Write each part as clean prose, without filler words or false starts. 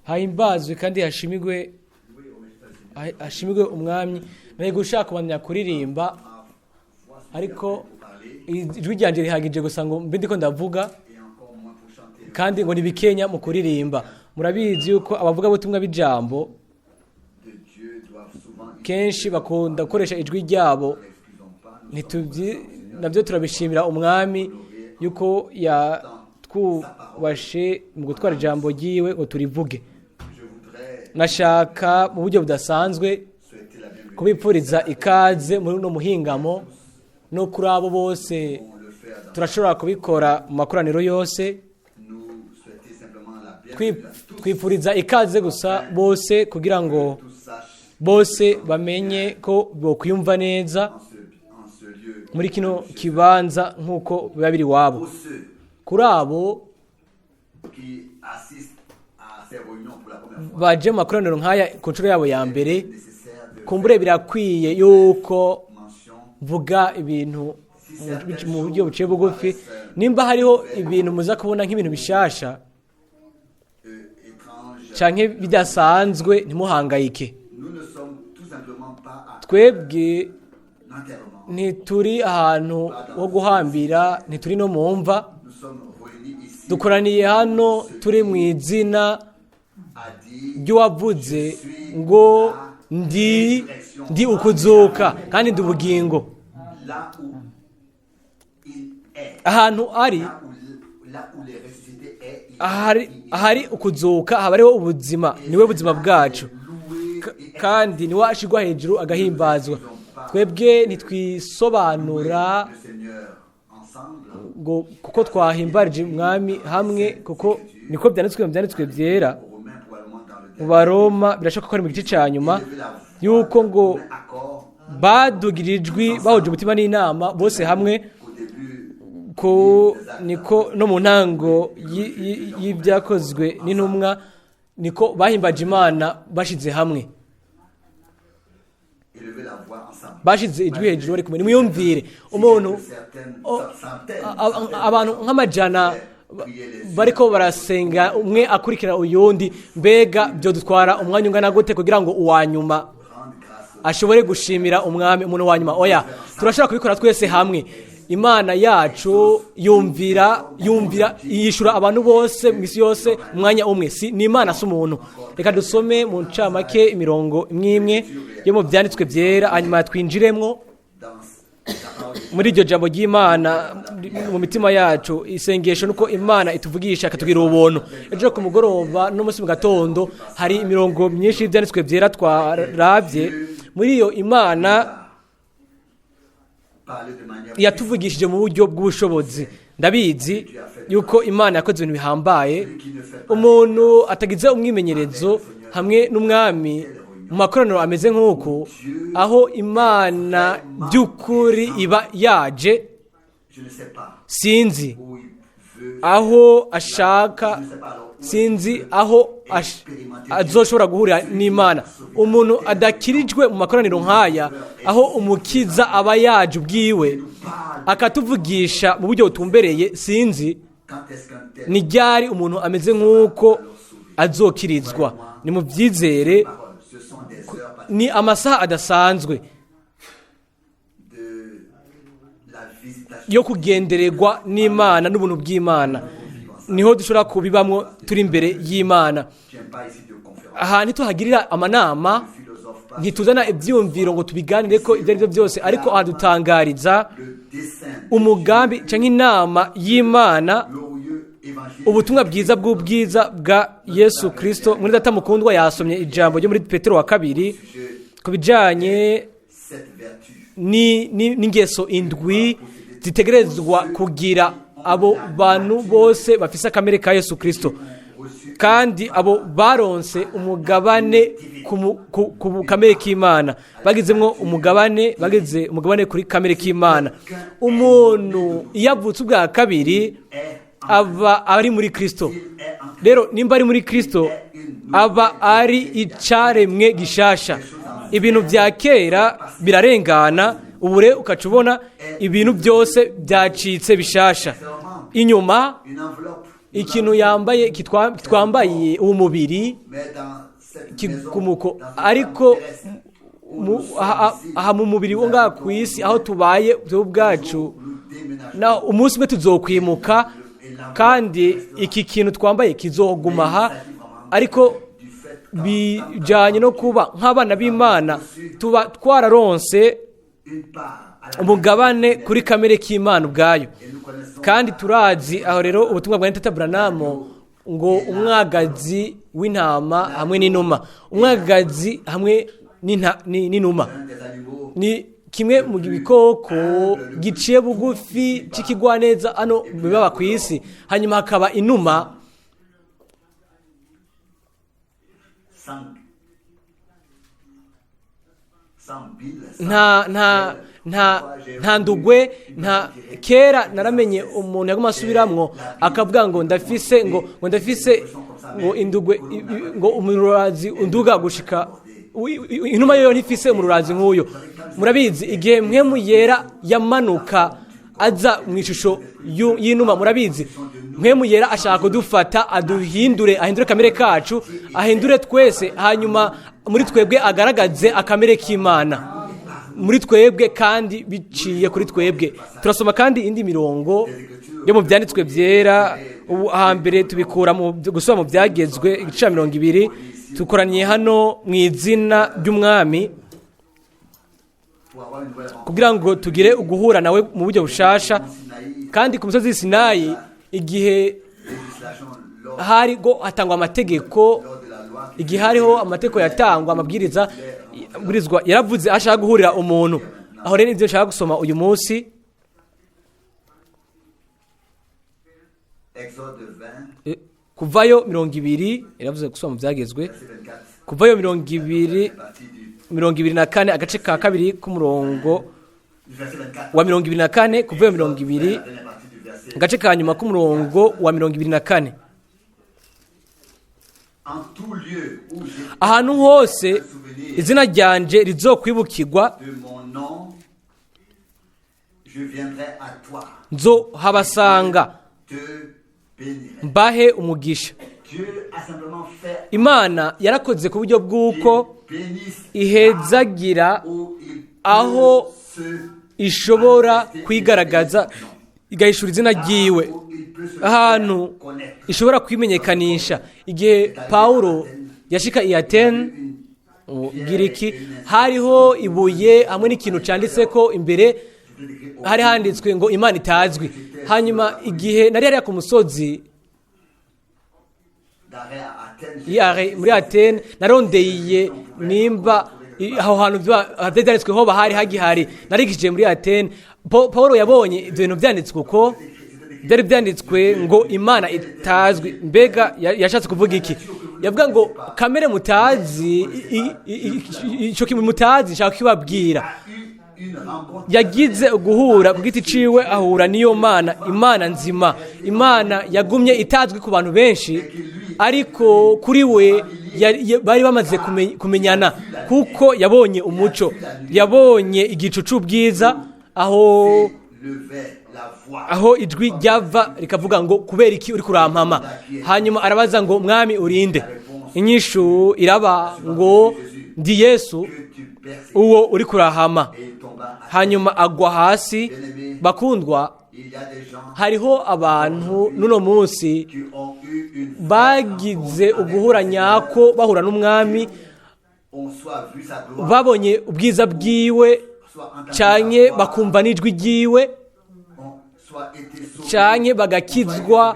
Hahimbazwe kandi hashimigwe, hashimigwe Umwami. Nari gushaka kubandanya kuririmba, ariko ijwi ryanjye rihagije gusa ngo mbe ndiko ndavuga, kandi ngo nibikenya mu kuririmba. Murabizi yuko abavugabutumwa b'ijambo kenshi bakunda gukoresha ijwi ryabo. Nabyo turabishimira Umwami yuko yatwubashe mu gutwara ijambo ryiwe ngo turivuge. Nashaka mu buryo budasanzwe kubipfuriza ikaze muri uno muhingamo no kuri abo bose. Turashobora kubikora mu makoraniro yose, twipfuriza ikaze gusa bose kugira ngo bose bamenye ko bokwiyumva neza muri kino kibanza nk'uko biba biri iwabo. Kuri abo baje mu makoraniro nk'aya ku nshuro yabo ya mbere, kumbure birakwiye yuko mvuga ibintu mu buryo buciye bugufi. Nimba hariho ibintu muza kubona nk'ibintu bishasha canke bidasanzwe, ntimuhangayike. Twebwe ntituri ahantu ho guhambira, ntituri no mu mva. Dukoraniye hano turi mu izina ry'uwavuze ngo ndi ukuzuka kandi ndi ubugingo. Ahantu ari ahari ukuzuka haba hariho ubuzima, niwe buzima bwacu, kandi niwe ashirwa hejuru agahimbazwa. Twebwe ntitwisobanura ngo kuko twahimbarije Umwami hamwe, kuko niko byanditswe mu Byanditswe Byera mu Baroma, birashoboka ko ari mu gice cya nyuma, yuko ngo badugira ijwi bahuje umutima n'inama bose hamwe, ko niko no mu ntango y'Ibyakozwe n'Intumwa niko bahimbaje Imana bashize hamwe, bashize ijwi hejuru bari kumwe. Nimwiyumvire umuntu, abantu nk'amajana bariko barasenga, umwe akurikira uyundi. Mbega byo dutwara umwanya ungana gute kugira ngo uwa nyuma ashobore gushimira Umwami, umuntu wa nyuma? Oya, turashobora kubikora twese hamwe. Imana yacu yumvira yishura abantu bose mu isi yose umwanya umwe. Si ni Imana, si umuntu. Reka dusome mu ncamake imirongo imwe imwe yo mu Byanditswe Byera, hanyuma twinjiremwo muri iryo jambo ry'Imana mu mitima yacu. Isengesho nuko Imana ituvugisha ikatubwira ubuntu. Ejo ku mugoroba n'umunsi mu gatondo hari imirongo myinshi y'Ibyanditswe Byera twarabye. Muri iyo Imana yatuvugishije mu buryo bw'ubushobozi. Ndabizi yuko Imana yakoze ibintu bihambaye. Umuntu atagize umwimenyerezo hamwe n'Umwami mu makoraniro ameze nk'uku, aho Imana by'ukuri iba yaje, sinzi aho ashaka, sinzi aho azoshobora guhurira n'Imana. Umuntu adakirijwe mu makoraniro nk'aya, aho Umukiza aba yaje ubwiwe akatuvugisha mu buryo butumbereye, sinzi ni ryari umuntu ameze nk'uko azokirizwa. Ni mu byizere, ni amasaha adasanzwe yo kugendererwa n'Imana n'ubuntu bw'Imana. Niho dushobora kubibamwo turi imbere y'Imana. Aha ntituhagirira amanama, ntituzana ibyiyumviro ngo tubiganire ko ibyo ari byo byose, ariko ahadutangariza umugambi cyangwa inama y'Imana, ubutumwa bwiza bw'ubwiza bwa Yesu Kirisito. Muri Data mukundwa yasomye ijambo ryo muri Petero wa Kabiri ku bijyanye n'ingeso indwi zitegerezwa kugira abo bantu bose bafise akamere ka Yesu Kirisito, kandi abo baronse umugabane ku kamere k'Imana, bagizemwo umugabane, bagize umugabane kuri kamere k'Imana. Umuntu iyo avutse ubwa kabiri aba ari muri Kirisito. Rero nimba ari muri Kirisito, aba ari icaremwe gishasha. Ibintu bya kera birarengana, ubu rero ukaca ubona ibintu byose byacitse bishasha. Inyuma Ikintu yambaye twambaye uwo mubiri kigumuko, ariko aha mu mubiri wo ngaha ku isi aho tubaye ubwacu, na umunsi umwe tuzokwimuka, kandi iki kintu twambaye kizoguma aha. Ariko bijyanye no kuba nk'abana b'Imana tuba twararonse umugabane kuri kamere k'Imana ubwayo, kandi turazi aho rero ubutumwa bwa Tata Branham ngo umwagazi w'intama hamwe n'inuma, umwagazi hamwe n'inuma ni kimwe mu bikoko giciye bugufi cy'ikigwaneza hano bibaba ku isi. Hanyuma hakaba inuma nta ndugwe nta kera naramenye umuntu yaguma asubiramwo akavuga ngo ndafise ngo ndafise ngo indugwe ngo umururazi unduga gushika inuma yoyo ntifise umururazi nk'uyo. Murabizi igihe Mpwemu Yera yamanuka aza mu ishusho y'inuma, murabizi Mpwemu Yera ashaka kudufata aduhindure, ahindure kamere kacu, ahindure twese, hanyuma muri twebwe agaragaze akamere k'Imana muri twebwe kandi biciye kuri twebwe. Turasoma kandi indi mirongo yo mu byanditswe byera. Ubu hambere tubikura mu gusoma mu byagezwe igice 20. Tukoraniye hano mu izina ry'Umwami kugira ngo tugire uguhura nawe mu buryo bushasha. Kandi ku musozi Sinayi igihe hari go hatangwa amategeko, igihe hariho amategeko yatangwa, amabwiriza yaravuze ashaka guhurira umuntu. Aho rero nibyo nshaka gusoma uyu munsi, Kuvayo 20, yaravuze gusoma mu byagezwe, Kuvayo 20 24 agace ka kabiri k'umurongo wa 24, Kuvayo 20 agace ka nyuma k'umurongo wa 24. Ahantu hose izina ryanje rizokwibukirwa, nzohabasanga mbahe umugisha. Imana yarakoze ku buryo bw'uko ihezagira aho ishobora kwigaragaza igahishura izina ryiwe, ahantu ishobora kwimenyekanisha. Igihe Paulo yashika i Atene mu Giriki, hariho ibuye hamwe n'ikintu cyanditse ko imbere hari handitswe ngo Imana itazwi. Hanyuma igihe nari hariya ku musozi muri Atene, narondeye nimba aho hantu byanditswe ho bahari hagihari. Narigishije muri Atene. Paulo yabonye ibyo bintu byanditswe uko byari byanditswe ngo Imana itazwi. Mbega yashatse kuvuga iki? Yavuga ngo kamere mutazi, icyo kimwe mutazi nshaka kibabwira. Yagize guhura ku giti ciwe, ahura n'iyo Mana, Imana nzima, Imana yagumye itazwi ku bantu benshi, ariko kuri we bari bamaze kumenyana, kuko yabonye umuco, yabonye igicu c'ubwiza, aho ijwi ryava rikavuga ngo kubera iki uri kurampama. Hanyuma arabaza ngo Mwami urinde? Inyishu iraba ngo ndi Yesu uwo uri kurahama. Hanyuma agwa hasi. Bakundwa, hariho abantu n'uno munsi bagize uguhura nyako, bahura n'Umwami, babonye ubwiza bwiwe, canke bakumva n'ijwi ryiwe, canke bagakizwa,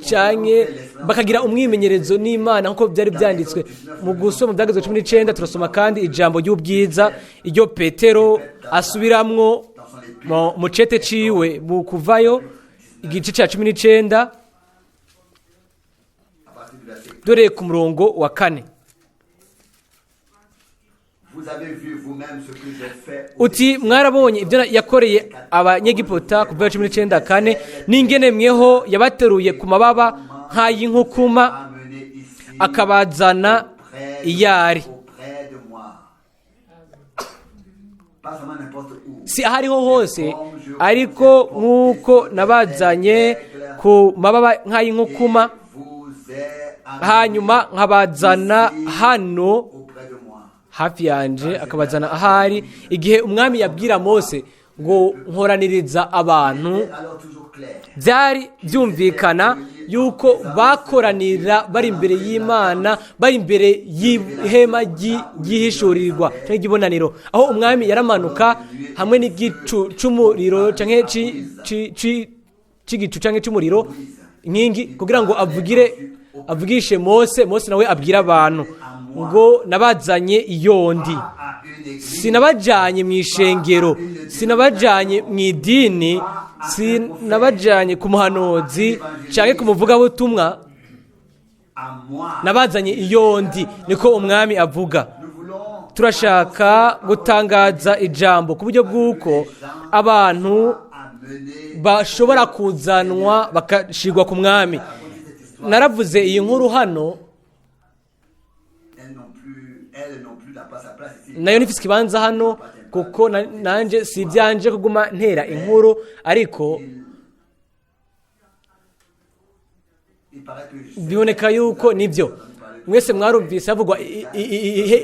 canke bakagira umwimenyerezo n'Imana nkuko byari byanditswe. Mu gusoma byagezwe 19 turasoma kandi ijambo ry'ubwiza iryo Petero asubiramwo mu cete ciwe mu Kuvayo igice cya 19 dore ku murongo wa 4. Uti mwarabonye ibyo yakoreye Abanyegiputa, kuva 19:4, n'ingene mweho yabateruye ku mababa nk'ay'inkukuma akabazana iyari. Si ahariho hose, ariko nk'uko nabazanye Ku mababa nk'ay'inkukuma, hanyuma nkabazana hano hafi yanje, akabazana ahari. Igihe umwami yabwira Mose ngo nkoraniriza abantu, byari byumvikana yuko bakoranira bari imbere y'Imana, bari imbere y'ihema ry'ihishurirwa cyangwa ry'ibonaniro, aho umwami yaramanuka hamwe n'igicu c'umuriro canke c'igicu canke c'umuriro inkingi, kugira ngo avugire, avugishe Mose. Mose nawe abwira abantu ngo nabazanye iyondi, sinabajanye mu ishengero, sinabajanye mu idini, sinabajanye ku muhanuzi canke ku muvugabutumwa, nabazanye iyondi, niko umwami avuga. Turashaka gutangaza ijambo ku buryo bw'uko abantu bashobora kuzanwa bakashigwa ku mwami. Naravuze iyi nkuru hano, nayo ntifise ikibanza hano, kuko nanje si ibyanje kuguma ntera inkuru, ariko biboneka yuko nibyo mwese mwarumvise havugwa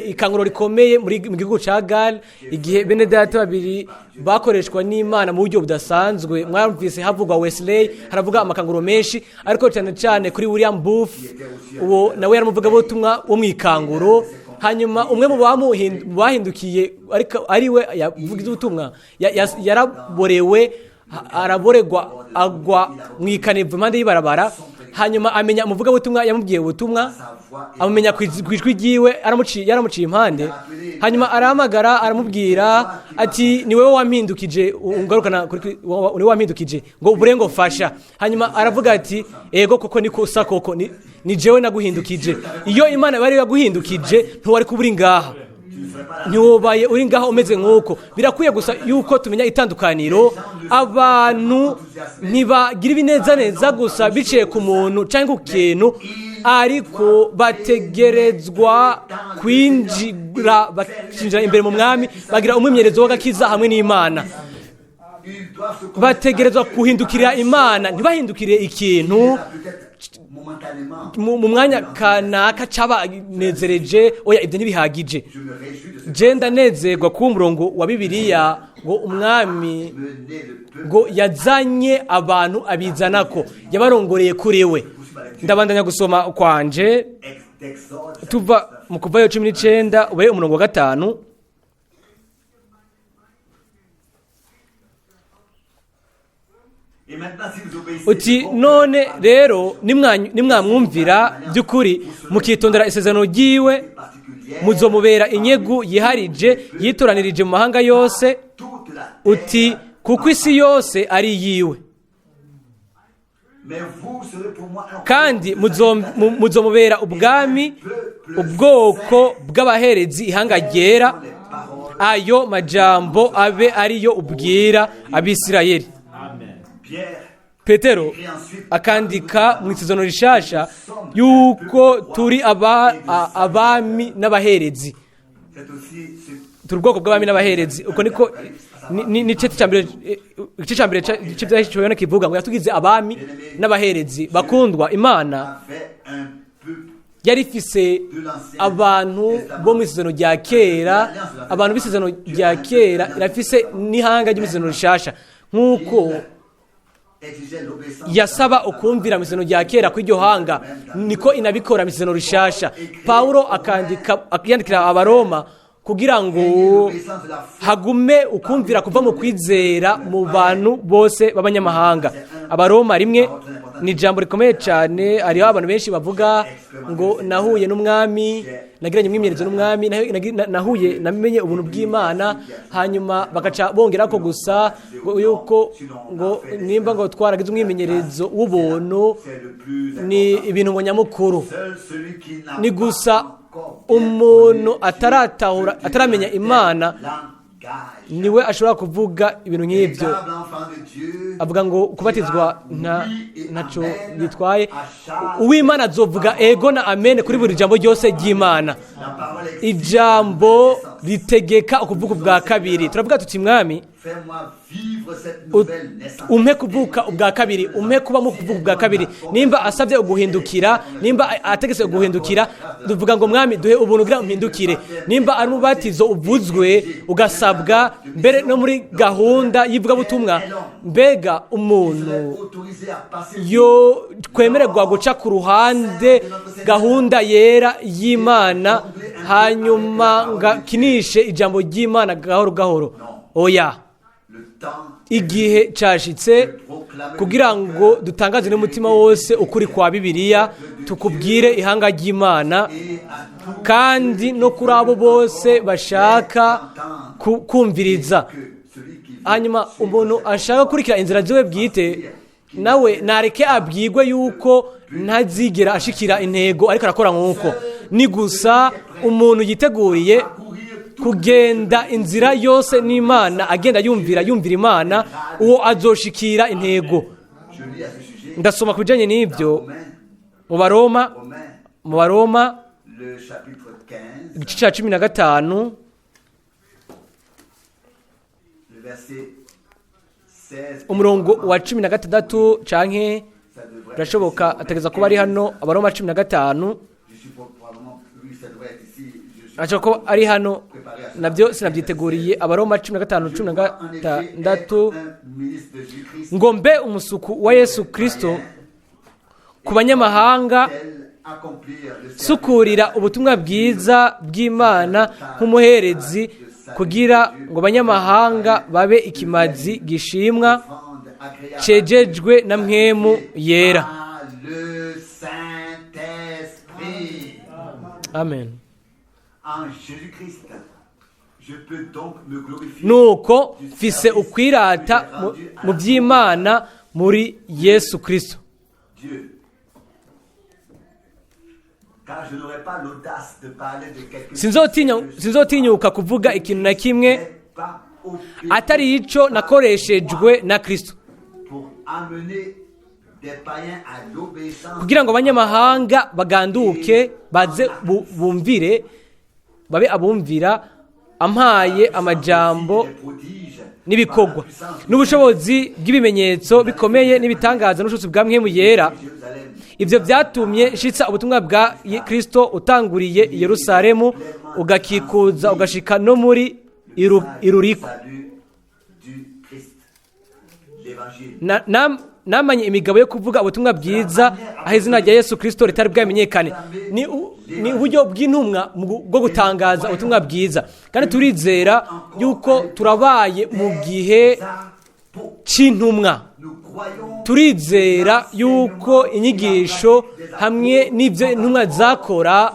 ikanguro rikomeye mu gihugu ca Gale, igihe bene data babiri bakoreshwa n'Imana mu buryo budasanzwe. Mwarumvise havugwa Wesley, haravuga amakanguro menshi, ariko cyane cyane kuri William Booth, uwo nawe yari umuvugabutumwa wo mu ikanguro. Hanyuma umwe mu bahindukiye, ariko ariwe yavuga ubutumwa, yaraborewe, araboregwa, agwa mu ikanivo impande y'ibarabara. Hanyuma amenya umuvugabutumwa yamubwiye ubutumwa, amumenya ku ijwi ryiwe, yaramuciye impande. Hanyuma arahamagara, aramubwira ati ni wowe wampindukije, ungarukana kuri, ni wowe wampindukije ngo ubure ngo fasha. Hanyuma aravuga ati ego koko niko usa koko, ni jewe naguhindukije. Iyo Imana bari yaguhindukije ntiwari kuba uri ngaha, ntiwobaye uri ngaho umeze nk'uko. Birakwiye gusa yuko tumenya itandukaniro. Abantu ntibagira ibinezaneza gusa biciye ku muntu cyangwa ku kintu, ariko bategerezwa kwinjira, bakinjira imbere mu mwami, bagira umwimenyerezo w'agakiza hamwe n'Imana. Bategerezwa guhindukirira Imana, ntibahindukire ikintu mu mwanya kanaka cabanezereje. Oya, ibyo ntibihagije. Je ndanezerwa kuba umurongo wa Bibiliya ngo umwami ngo yazanye abantu abizanako, yabarongoreye kuri we. Ndabandanya gusoma kwanje, tuva mu Kuvayo 19 ube umurongo wa 5. Uti none rero nimwamwumvira by'ukuri, mukitondera isezerano ryiwe, muzomubera inyegu yiharije yitoranirije mu mahanga yose. Uti kuko isi yose ari iyiwe, kandi muzomubera ubwami, ubwoko bw'abaherezi, ihanga ryera. Ayo majambo abe ariyo ubwira Abisirayeli. Petero akandika mu isezerano rishasha yuko turi abami n'abaherezi, turi ubwoko bw'abami n'abaherezi. Uko niko ni igice cya mbere cy'ibyahishuwe kivuga ngo yatugize abami n'abaherezi. Bakundwa, Imana yari ifise abantu bo mu isezerano rya kera, abantu b'isezerano rya kera, irafise n'ihanga ry'isezerano rishasha. Nk'uko yasaba ukumvira mu isezerano rya kera kw'iryo hanga, niko inabikora mu isezerano rishasha. Pawulo akandika, yandikira Abaroma kugira ngo hagume ukumvira kuva mu kwizera mu bantu bose b'abanyamahanga. Abaroma 1 ni ijambo rikomeye cyane. Hariho abantu benshi bavuga ngo nahuye n'umwami, nagiranye umwimenyerezo n'umwami, nahuye, namenye ubuntu bw'Imana. Hanyuma bagaca bongera ko gusa ngo yuko ngo nimba ngo twaragize umwimenyerezo w'ubuntu ni ibintu ngo nyamukuru. Ni gusa umuntu ataratahura, ataramenya Imana, Niwe ashobora kuvuga ibintu nk'ibyo. Avuga ngo kubatizwa ntacyo bitwaye. Uwimana azovuga ego na amen kuri buri jambo ryose ry'Imana. Ijambo ritegeka ukuvuga ubwa kabiri. Turavuga tuti: Mwami, umpe kuvuka ubwa kabiri, umpe kuba mu kuvuka ubwa kabiri. Nimba asabye uguhindukira, nimba ategetse uguhindukira, tuvuga ngo: Mwami, duhe ubuntu kugira umpindukire. Nimba ari umubatizo uvuzwe ugasabwa mbere no muri gahunda y'ivugabutumwa, mbega umuntu yo twemererwa guca ku ruhande gahunda yera y'Imana, hanyuma ngakinishe ijambo ry'Imana gahoro gahoro? Oya. Igihe cyashitse kugira ngo dutangaze n'umutima wose ukuri kwa Bibiliya, tukubwire ihanga ry'Imana kandi no kuri abo bose bashaka kumviriza. Hanyuma umuntu ashaka gukurikira inzira ziwe bwite, nawe nareke abwirwe yuko ntazigera ashikira intego ariko arakora. Nk'uko ni gusa umuntu yiteguriye kugenda inzira yose n'Imana, agenda yumvira yumvira Imana, uwo azoshikira intego. Ndasoma ku bijyanye n'ibyo mu Baroma igice cya 15, umurongo wa 16, canke birashoboka ategeza kuba ari hano. Abaroma 15, ashobora kuba ari hano, nabyo sinabyiteguriye. Abaroma 15, 16: "Ngo mbe umusuku wa Yesu Kirisito ku banyamahanga, sukurira ubutumwa bwiza bw'Imana nk'umuherezi, kugira ngo abanyamahanga babe ikimazi gishimwa cejejwe na Mpwemu Yera." Amen. Nuko mfise ukwirata mu by'Imana muri Yesu Kirisito. Sinzotinyuka kuvuga ikintu na kimwe atari icyo nakoreshejwe na Kirisito, kugira ngo abanyamahanga baganduke, baze bumvire, babe abumvira, ampaye amajambo n'ibikorwa n'ubushobozi bw'ibimenyetso bikomeye n'ibitangaza n'ubushobozi bwa Mpwemu Yera. Ibyo byatumye nshitsa ubutumwa bwa Kirisito, utanguriye i Yerusalemu, ugakikuza ugashika no muri Iruriko. Namanye imigabo yo kuvuga ubutumwa bwiza aho izina rya Yesu Kirisito ritari bwamenyekane. Ni uburyo bw'intumwa bwo gutangaza ubutumwa bwiza, kandi turizera yuko turabaye mu gihe cy'intumwa. Turizera yuko inyigisho hamwe n'ibyo intumwa zakora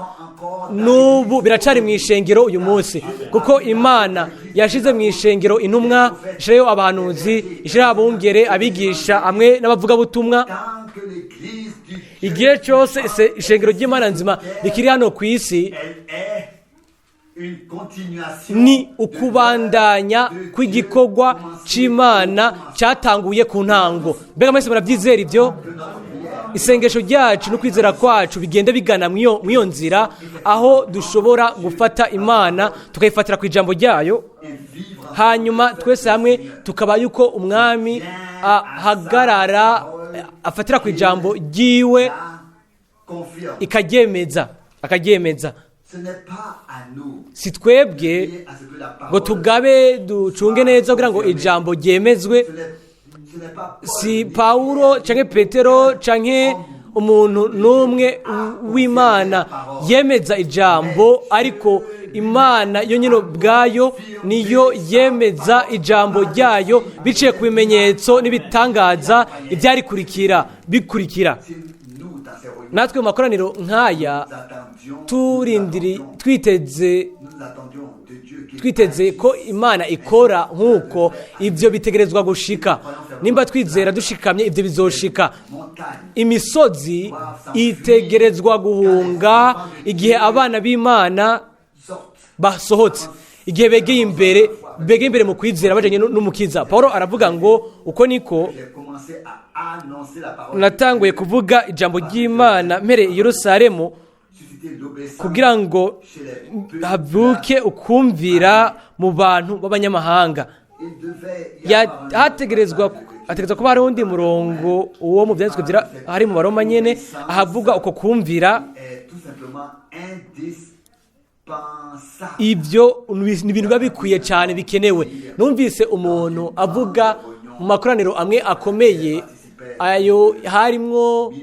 n'ubu biracari mu ishengero uyu munsi, kuko Imana yashize mu ishengero intumwa, ishyirayo abahanuzi, ishyiraho abungere, abigisha hamwe n'abavugabutumwa. Igihe cyose ishengero ry'Imana nzima rikiri hano ku isi, ni ukubandanya kw'igikorwa cy'Imana cyatanguye ku ntango. Mbega mwese murabyizera ibyo? Isengesho ryacu no kwizera kwacu bigenda bigana mu iyo nzira, aho dushobora gufata Imana tukayifatira ku ijambo ryayo, hanyuma twese hamwe tukaba yuko Umwami ahagarara, afatira ku ijambo ryiwe, ikaryemeza, akaryemeza. Si twebwe ngo tugabe ducunge neza kugira ngo ijambo ryemezwe. Si Pawulo canke Petero canke umuntu n'umwe w'Imana yemeza ijambo, ariko Imana yo nyine ubwayo niyo yemeza ijambo ryayo biciye ku bimenyetso n'ibitangaza ibyarikurikira bikurikira. Natwe mu makoraniro nk'aya turindiri, twiteze ko Imana ikora nk'uko ibyo bitegerezwa gushika. Nimba twizera dushikamye, ibyo bizoshika. Imisozi itegerezwa guhunga igihe abana b'Imana basohotse, igihe begeye imbere. bege imbere mu kwizera bajanye n'umukiza. Paul aravuga ngo uko niko natanguye kuvuga ijambo ry'Imana mpere i Yerusalemu, kugira ngo havuke ukumvira mu bantu b'abanyamahanga. Hategerezwa kuba hariho undi murongo uwo mu byanditswe byera hari mu Baroma nyene ahavuga uko kumvira. Ibyo ni ibintu biba bikwiye cyane bikenewe. Numvise umuntu avuga mu makoraniro amwe akomeye, ayo harimwo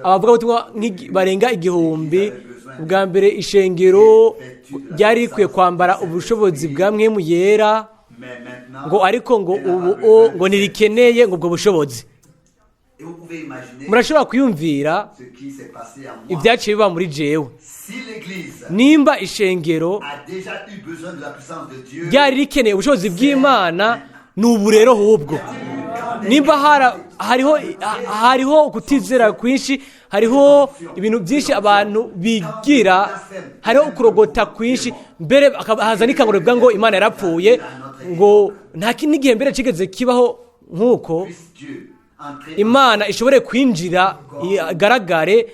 abavugabutumwa barenga 1000. Ubwa mbere ishengero ryari rikwiye kwambara ubushobozi bwa Mpwemu Yera, ngo ariko ngo ubu ngo ntirikeneye ngo ubwo bushobozi. Murashobora kwiyumvira ibyaciye biba muri jewe. Nimba ishengero ryari rikeneye ubushobozi bw'Imana, ni ubu rero ahubwo. Nimba hariho kutizera kwinshi, hariho ibintu byinshi abantu bigira, hariho ukurogota kwinshi, mbere haza n'ikanguro rivuga ngo Imana yarapfuye, ngo nta n'igihe mbere kigeze kibaho nk'uko Imana ishobore kwinjira igaragare,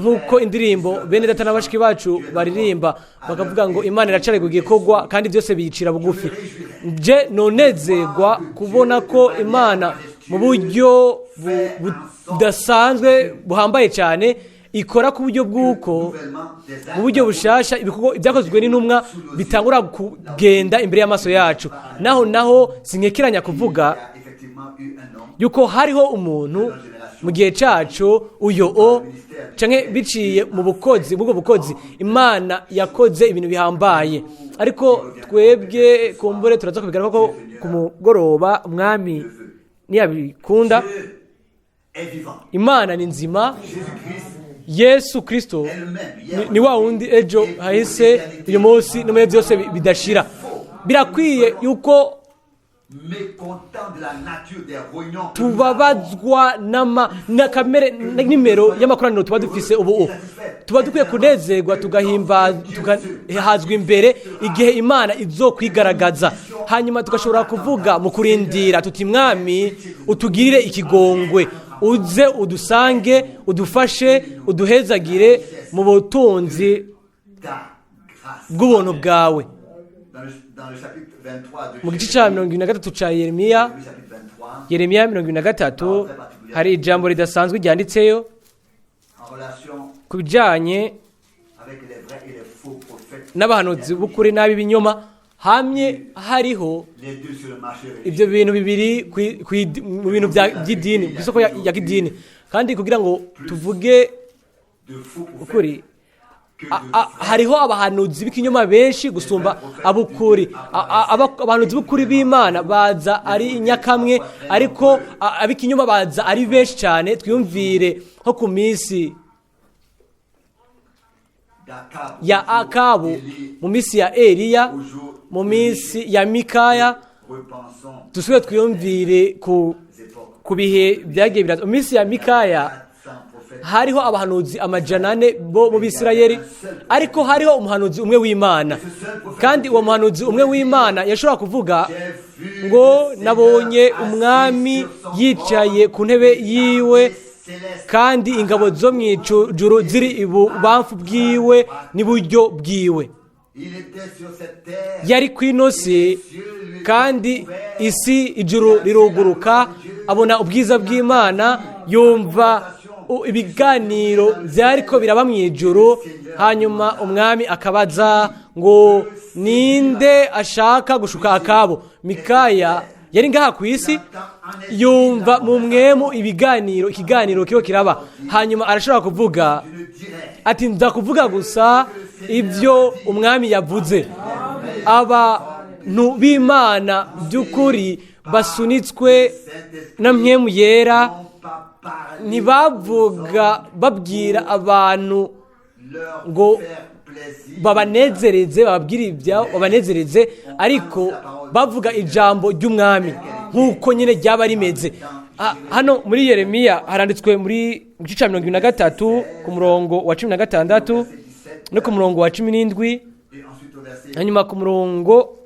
nk'uko indirimbo bene data na bashiki bacu baririmba bakavuga ngo Imana iracari ku gikorwa kandi byose biyicira bugufi. Nje nonezerwa kubona ko Imana mu buryo budasanzwe buhambaye cyane ikora ku buryo bw'uko mu buryo bushasha ibyakozwe n'intumwa bitangura kugenda imbere y'amaso yacu. Naho sinkekeranya kuvuga yuko hariho umuntu mu gihe cyacu uyo o canke biciye mu bukozi bw'ubwo bukozi Imana yakoze ibintu bihambaye. Ariko twebwe kumbure turaza kubigaruka ko ku mugoroba Umwami niyabikunda. Imana ni nzima. Yesu Kristo ni wa wundi ejo hahise, uyu munsi no muri byose bidashira. Birakwiye yuko tubabazwa na kamere nimero y'amakoraniro tuba dufise ubu. Tuba dukwiye kunezerwa tugahazwa imbere igihe Imana izokwigaragaza, hanyuma tugashobora kuvuga mu kurindira tuti Mwami utugirire ikigongwe, uze udusange, udufashe, uduhezagire mu butunzi bw'ubuntu bwawe. Mu gice cya 23 cya Yeremiya, Yeremiya 23, hari ijambo ridasanzwe ryanditseyo ku bijyanye n'abahanuzi b'ukuri n'ab'ibinyoma. Hamye hariho ibyo bintu bibiri mu bintu by'idini, ku isoko ya kidini. Kandi kugira ngo tuvuge ukuri, hariho abahanuzi b'ikinyoma benshi gusumba abukuri. Abahanuzi b'ukuri b'Imana baza ari nyakamwe, ariko ab'ikinyoma baza ari benshi cyane. Twiyumvire nko ku minsi ya Akabu, mu minsi ya Eliya, mu minsi ya Mikaya. Dusubire twiyumvire ku bihe byagiye biraza. Mu minsi ya Mikaya hariho abahanuzi 400 bo mu Bisirayeli, ariko hariho umuhanuzi umwe w'Imana. Kandi uwo muhanuzi umwe w'Imana yashobora kuvuga ngo nabonye umwami yicaye ku ntebe yiwe, kandi ingabo zo mu ijuru ziri ibubamfu bwiwe n'iburyo bwiwe. Yari ku ino si, kandi isi ijuru riruguruka, abona ubwiza bw'Imana, yumva ibiganiro byariko biraba mu ijuru. Hanyuma umwami akabaza ngo ninde ashaka gushuka Akabo? Mikaya yari ngaha ku isi, yumva mu mwemu ikiganiro kiho kiraba. Hanyuma arashobora kuvuga ati nza kuvuga gusa ibyo umwami yavuze. Abantu b'Imana by'ukuri basunitswe na Mpwemu Yera ntibavuga babwira abantu ngo babanezereze, bababwire ibyabo babanezereze, ariko bavuga ijambo ry'umwami nk'uko nyine ryaba rimeze. Hano muri Yeremiya haranditswe muri gice cya 23 ku murongo wa 16 no ku murongo wa 17. Hanyuma ku murongo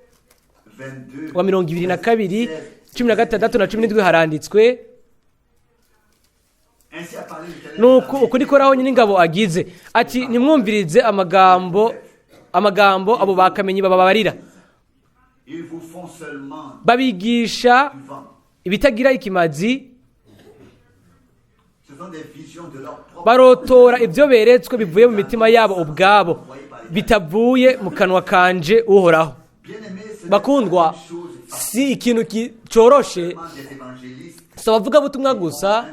wa 22, 16 na 17 haranditswe: Nuko uku niko Uhoraho Nyeningabo agize ati: "Ntimwumvirize amagambo abo bakamenyi bababarira. Babigisha ibitagira ikimazi, barotora ibyo beretswe bivuye mu mitima yabo ubwabo, bitavuye mu kanwa kanje Uhoraho." Bakundwa, si ikintu coroshe. Si abavugabutumwa gusa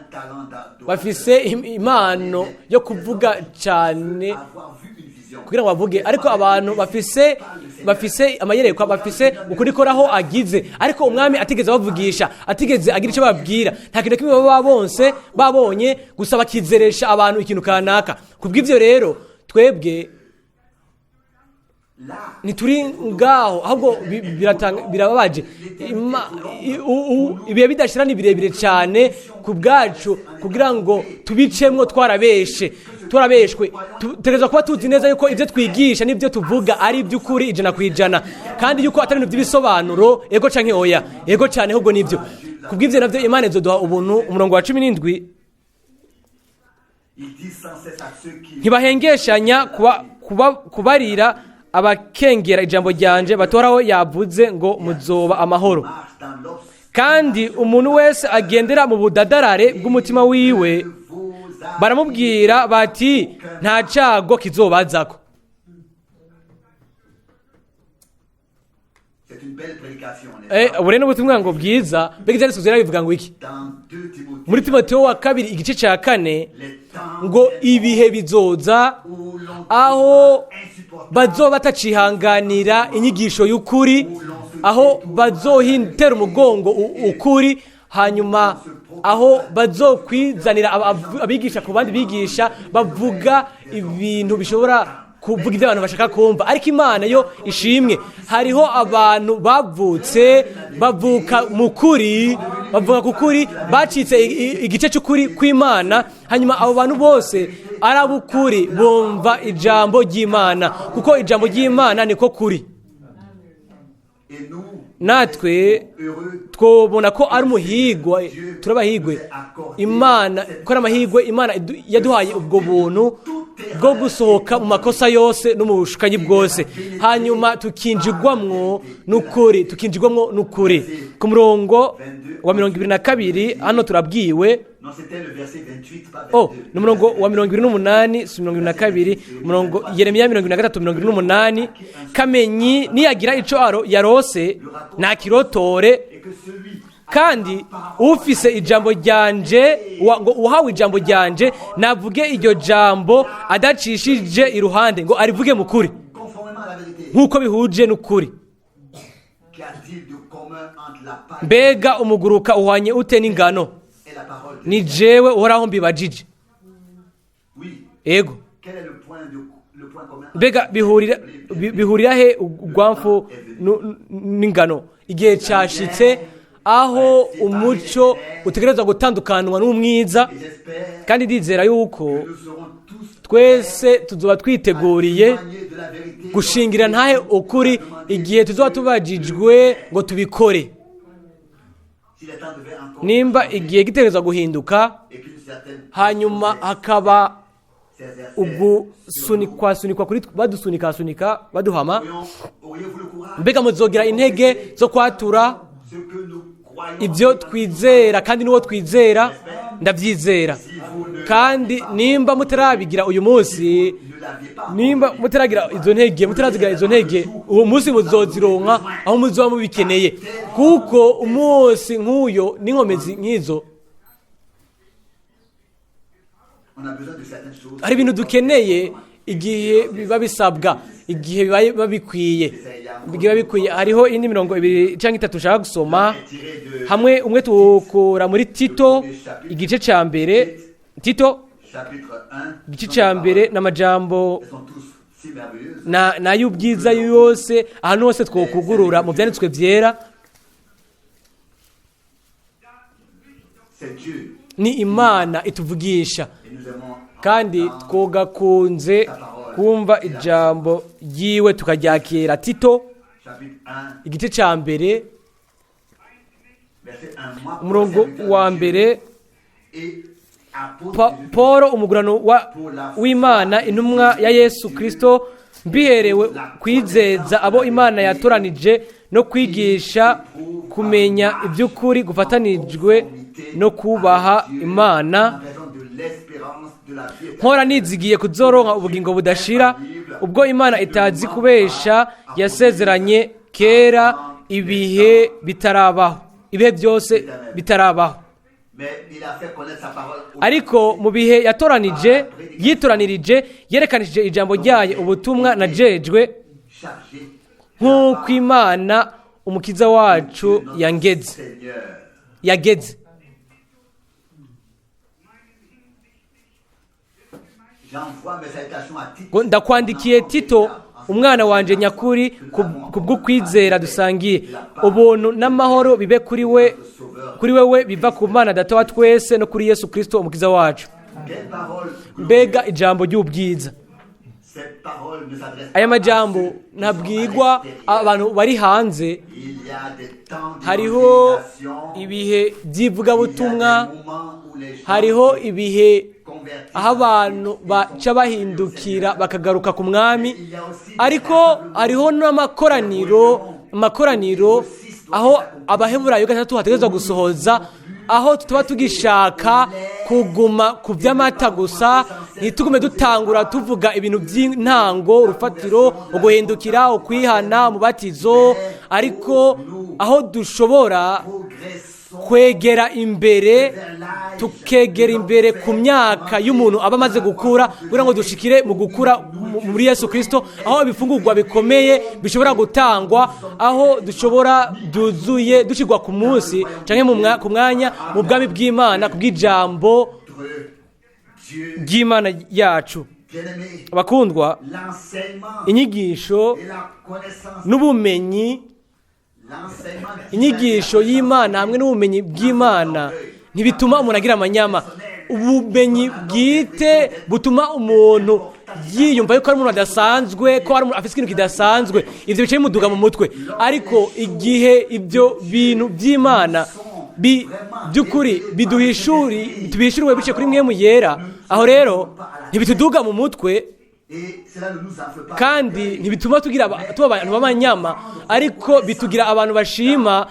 bafise impano yo kuvuga cyane kugira ngo bavuge, ariko abantu bafise amayerekwa, bafise ukuri koraho agize, ariko Umwami atigeze abavugisha, atigeze agira icyo babwira, nta kintu na kimwe baba bonse babonye, gusa bakizeresha abantu ikintu kanaka. Kubw'ibyo rero, twebwe ntituri ngaho, ahubwo birababaje. Ibihe bidashira ni birebire cyane ku bwacu kugira ngo tubicemwo twarabeshe, twarabeshwe. Tutegerezwa kuba tuzi neza yuko ibyo twigisha n'ibyo tuvuga ari iby'ukuri 100%, kandi yuko atari ibintu by'ibisobanuro, ego canke oya, ego cyane, ahubwo nibyo. Kubw'ibyo navyo, Imana izoduha ubuntu. Umurongo wa 17: "Ntibahengeshanya kubarira abakengera ijambo ryanje batoraho yavuze ngo: 'Muzoba amahoro.' Kandi umuntu wese agendera mu budadarare bw'umutima wiwe, baramubwira bati: 'Nta cyago kizobazako.'" Ubu rero n'ubutumwa ngo bwiza. Mbega Ibyanditswe Byera bivuga ngo iki muri Timoteyo wa kabiri igice cya 4? Ngo ibihe bizoza aho bazoba batacihanganira inyigisho y'ukuri, aho bazohintera umugongo ukuri, hanyuma aho bazokwizanira abigisha ku bandi bigisha bavuga ibintu bishobora kuvuga ibyo abantu bashaka kumva. Ariko Imana yo ishimwe, hariho abantu bavutse, bavuka mu kuri, bavuka ku kuri, bacitse igice cy'ukuri kw'Imana. Hanyuma abo bantu bose ari ab'ukuri, bumva ijambo ry'Imana, kuko ijambo ry'Imana niko kuri. Natwe twobona ko ari umuhigwa, turabahigwe Imana ko ari amahigwe Imana yaduhaye ubwo buntu bwo gusohoka mu makosa yose no mu bushukanyi bwose, hanyuma tukinjirwamwo n'ukuri, tukinjirwamwo n'ukuri. Ku murongo wa 22 hano turabwiwe, oh, ni umurongo wa 28, si 22. Umurongo Yeremiya 23, 28: "Kamenyi niyagira ico yarose, ntakirotore, kandi ufise ijambo ryanje, ngo uhawe ijambo ryanje navuge iryo jambo adacishije iruhande, ngo arivuge mu kuri nk'uko bihuje n'ukuri." Mbega umuguruka uhwanye ute n'ingano? Ni jewe Uhoraho mbibajije. Ego, mbega bihurira he urwamfu n'ingano? Igihe cyashitse aho umuco utegerezwa gutandukanwa n'umwiza, kandi ndizera yuko twese tuzoba twiteguriye gushingira ntahe ukuri igihe tuzoba tubajijwe ngo tubikore. Nimba igihe gitegerezwa guhinduka, hanyuma hakaba ugusunikwa sunikwa kuri, badusunika sunika, baduhama, mbega muzogira intege zo kwatura ibyo twizera kandi n'uwo twizera? Ndabyizera. Kandi nimba mutarabigira uyu munsi, nimba mutaragira izo ntege, mutarazigira izo ntege, uwo munsi muzozironka aho muzoba mubikeneye, kuko umunsi nk'uyo n'inkomezi nk'izo, hari ibintu dukeneye igihe biba bisabwa, igihe biba bikwiye, biba bikwiye. Hariho indi mirongo ibiri cyangwa itatu nshaka gusoma hamwe. Umwe tuwukura muri Tito igice cya mbere, Tito igice cya mbere, n'amajambo n'ay'ubwiza yose ahantu hose twokugurura mu Byanditswe Byera. Ni Imana ituvugisha, kandi twogakunze Kumva ijambo ryiwe tukaryakira. Tito Chapitre 1, igice cya mbere, verset 1. Moi, umurongo serviteur wa de Dieu mbere. et apôtre de Jésus-Christ, Paul umugurano w'Imana, intumwa ya Yesu Kristo, mbiherewe kwizeza abo Imana yatoranije no kwigisha kumenya iby'ukuri gufatanijwe no kubaha Imana, en raison de l'espérance de la vie éternelle. Nkora nizigiye kuzoronka ubugingo budashira, ubwo Imana itazi kubesha yasezeranye kera ibihe bitarabaho, ibihe byose bitarabaho. Mais il a fait connaître sa parole aux Ariko mu bihe yatoranije, yitoranirije, yerekanishije ijambo ryayo, ubutumwa najejwe, chargés nk'uko Imana Umukiza wacu de notre yangeze Seigneur. yageze. J'envoie mes salutations à Tite. Ngo ndakwandikiye Tito, umwana wanjye nyakuri kubw'ukwizera dusangiye. Ubuntu n'amahoro bibe kuri we, kuri wewe, biva ku Mana Data wa twese no kuri Yesu Kristo Umukiza wacu. Quelle parole Mbega ijambo ry'ubwiza! Cette parole ne s'adresse Aya pas à majambo ceux qui sont à ntabwigwa l'extérieur. abantu bari hanze. Il y a des temps Hariho d'évangélisation. ibihe Il y a by'ivugabutumwa, des moments où les gens hariho ibihe convertis aho abantu baca bahindukira bakagaruka ku Mwami, Il y a aussi des ariko hariho n'amakoraniro, amakoraniro aho Abaheburayo 3 hategerezwa gusohoza, aho tuba tugishaka kuguma ku by'amata gusa, ntitugume dutangura tuvuga ibintu by'intango, urufatiro, uguhindukira, ukwihana, umubatizo, ariko aho dushobora progressons kwegera imbere, vers l'âge tukegera imbere ku myaka y'umuntu aba amaze gukura, kugira ngo dushikire mu gukura muri Yesu Kristo, aho ibifungurwa bikomeye bishobora gutangwa, aho dushobora byuzuye dushyirwa ku munsi cyangwa ku mwanya mu bwami bw'Imana ku bw'ijambo entre Dieu ry'Imana yacu. bien-aimé. Abakundwa, L'enseignement inyigisho et la connaissance, n'ubumenyi, l'enseignement divin inyigisho y'Imana hamwe n'ubumenyi bw'Imana ntibituma umuntu agira amanyama. Ubumenyi bwite butuma umuntu yiyumva yuko ari umuntu adasanzwe, ko ari umuntu afite ikintu kidasanzwe. Ibyo bice bimuduga mu mutwe. Ariko igihe ibyo bintu by'Imana by'ukuri biduhishuri, tubihishuriwe biciye kuri Mpwemu Yera, aho rero ntibituduga mu mutwe, et cela ne nous enfle pas. kandi ntibituma tugira tuba abantu b'amanyama, ariko bitugira abantu bashima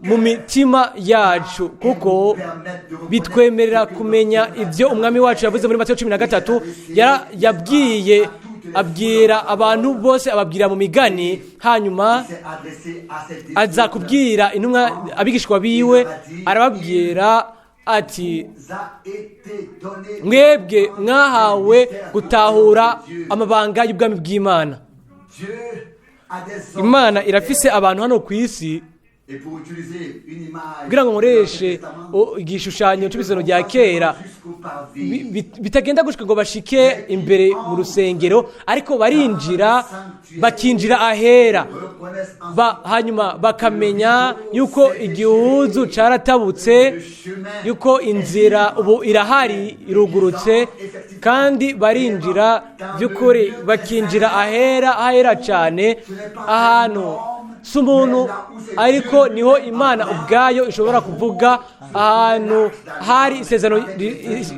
mu mitima yacu, kuko bitwemerera kumenya ibyo Umwami wacu yavuze muri Matayo 13. Yabwiye, abwira abantu bose, ababwira mu migani, hanyuma Il s'est adressé à ses disciples. aza kubwira intumwa, abigishwa biwe, arababwira ati: Vous a été donné "Mwebwe mwahawe gutahura amabanga y'ubwami bw'Imana." Dieu a des hommes. Imana irafise abantu hano ku isi, Et pour utiliser une image kugira ngo nkoreshe du Testament, igishushanyo cy'ibisoro bya kera, jusqu'au parvis, bitagenda gushika ngo bashike imbere mu rusengero, ariko barinjira, bakinjira ahera, reconnaissent en hanyuma bakamenya yuko igihuzu caratabutse, le chemin yuko inzira ubu irahari, irugurutse, kandi barinjira by'ukuri, bakinjira ahera, ahera cyane, ahantu si umuntu, ariko niho Imana ubwayo ishobora kuvuga, ahantu hari isezerano,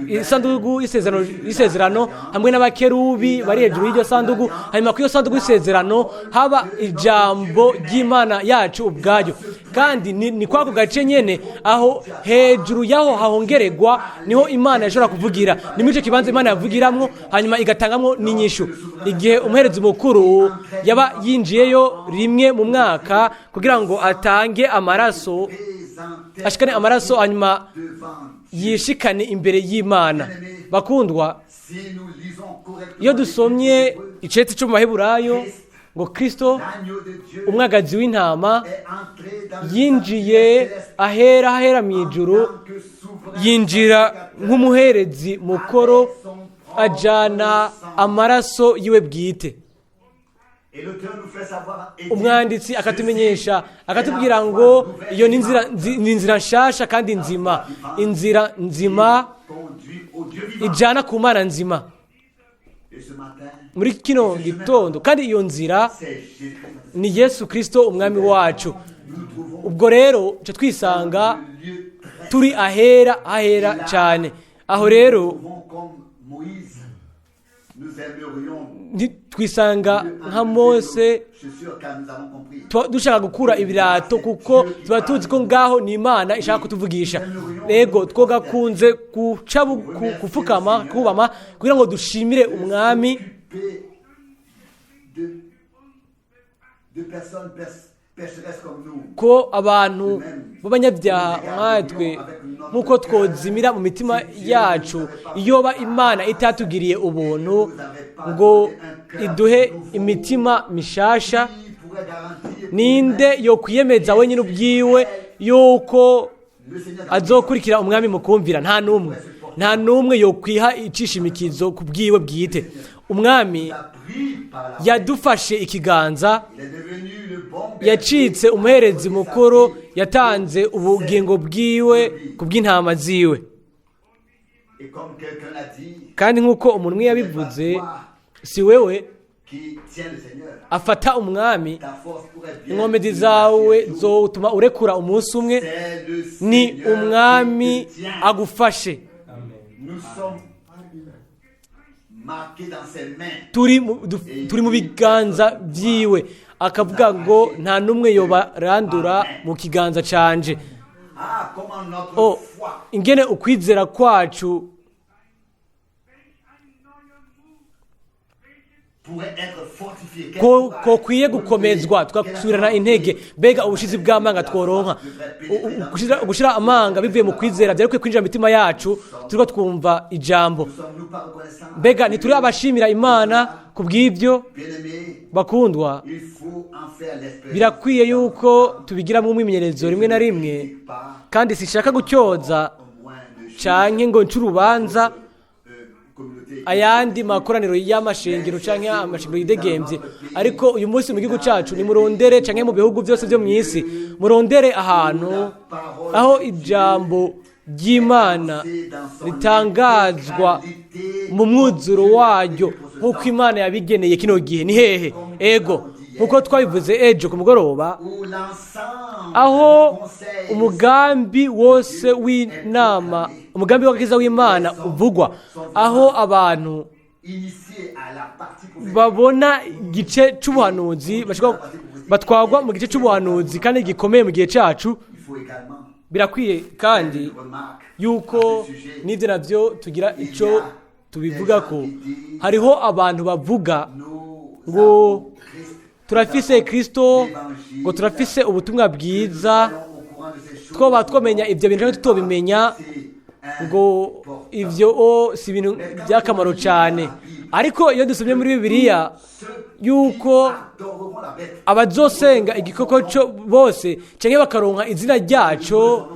isanduku y'isezerano hamwe n'abakerubi bari hejuru y'iryo sanduku. Hanyuma ku iyo sanduku y'isezerano haba ijambo ry'Imana yacu ubwayo, kandi ni kwako gace nyene, aho hejuru yaho hahongeregwa, niho Imana ishobora kuvugira. Ni muri icyo kibanza Imana yavugiramwo, hanyuma igatangamwo n'inyishu. Igihe umuherezi mukuru yaba yinjiyeyo rimwe mu mwaka kugira ngo atange amaraso, présentait ashikane amaraso, hanyuma devant. yishikane imbere y'Imana. Bakundwa, Si nous lisons correctement iyo dusomye iceti cyo mu Baheburayo ngo Kristo l'agneau de Dieu umwagazi w'intama est entré dans le yinjiye sanctuaire céleste ahera, ahera mu ijuru, en tant que souverain yinjira sacrificateur nk'umuherezi mukuru, ajana amaraso yiwe bwite. Et l'auteur nous fait savoir et dit, Umwanditsi akatumenyesha, akatubwira ngo iyo ni inzira ni inzira nshasha kandi nzima, inzira nzima conduit au Dieu vivant. ijana ku Mana nzima. Et ce matin, Muri kino gitondo, kandi iyo nzira c'est Jésus-Christ. ni Yesu Kirisito umwami wacu. Nous nous trouvons Ubwo rero tuca twisanga dans le lieu très turi ahera ahera cyane. Aho rero Nous trouvons comme Moïse. Nous aimerions twisanga nka Mose, Je suis sûr car nous avons compris. tuba dushaka gukura ibirato kuko tuba tuzi ko ngaho ni Imana ishaka kutuvugisha. Rego twogakunze guca gupfukama kubama kugira ngo dushimire umwami. S'occuper de personnes pécheresses comme nous. Ko abantu b'abanyabyaha nkatwe, nk'uko twozimira mu mitima yacu, iyoba Imana itatugiriye ubuntu ngo iduhe imitima mishasha, Qui pourrait garantir ninde yokwiyemeza wenyine ubwiwe yuko le Seigneur azokurikira umwami mu kumvira? Nta n'umwe, nta n'umwe yokwiha icishimikizo ku bwiwe bwite. Umwami a pris par la yadufashe ikiganza, Il est devenu le bon berger. yacitse umuherezi mukuru, yatanze ubugingo bwiwe ku bw'intama ziwe. Et comme quelqu'un l'a dit, Kandi nk'uko umuntu umwe yabivuze, si wewe qui tient le Seigneur, afata umwami, ta force pourrait bien inkomezi zawe zotuma urekura umunsi umwe. C'est le Ni Seigneur umwami qui te tient. agufashe. Nous sommes marqués dans ses mains. Turi mu biganza byiwe, akavuga ngo nta n'umwe yobarandura mu kiganza canje. Ah, comment notre O foi ingene ukwizera kwacu pourrait être fortifiée. Quel ko courage, kokwiye gukomezwa, tugasubirana intege. Mbega ubushizi bw'amanga tworonka! Gushira amanga bivuye mu kwizera byari bikwiye kwinjira mu mitima yacu turiko twumva ijambo. Nous sommes-nous pas reconnaissants? Mbega ntituri abashimira Imana ku bw'ibyo? Bien-aimés, Bakundwa, il faut en faire l'expérience. birakwiye yuko tubigiramo umwimenyerezo rimwe na rimwe, Pas kandi sinshaka gutyoza au moins de canke ngo nce urubanza communauté. ayandi makoraniro y'amashengero canke amashengero yidegemvye. Ariko uyu munsi mu gihugu cacu, nimurondere, canke mu bihugu byose byo mw'isi, murondere ahantu aho ijambo ry'Imana ritangazwa mu mwuzuro waryo nk'uko Imana yabigeneye kino gihe. Ni hehe? Ego, nk'uko twabivuze ejo ku mugoroba, Où l'ensemble aho du conseil umugambi wose w'inama, umugambi w'agakiza w'Imana uvugwa, aho abantu initié à la partie prophétique babona igice c'ubuhanuzi, batwagwa mu gice c'ubuhanuzi kandi gikomeye mu gihe cacu. Il faut également Birakwiye kandi une remarque yuko à ce sujet. n'ibyo navyo tugira ico tubivuga ko hariho abantu bavuga Nous ngo avons Christ, turafise Kristo, ngo turafise ubutumwa bwiza, nous sommes au courant de ces choses. twoba twamenya ibyo bintu canke tutobimenya, C'est ngo ibyo o si ibintu by'akamaro cyane. Ariko iyo dusomye muri Bibiliya yuko adoreront la bête. abazosenga igikoko cyo bose cyangwa bakaronka izina ryaco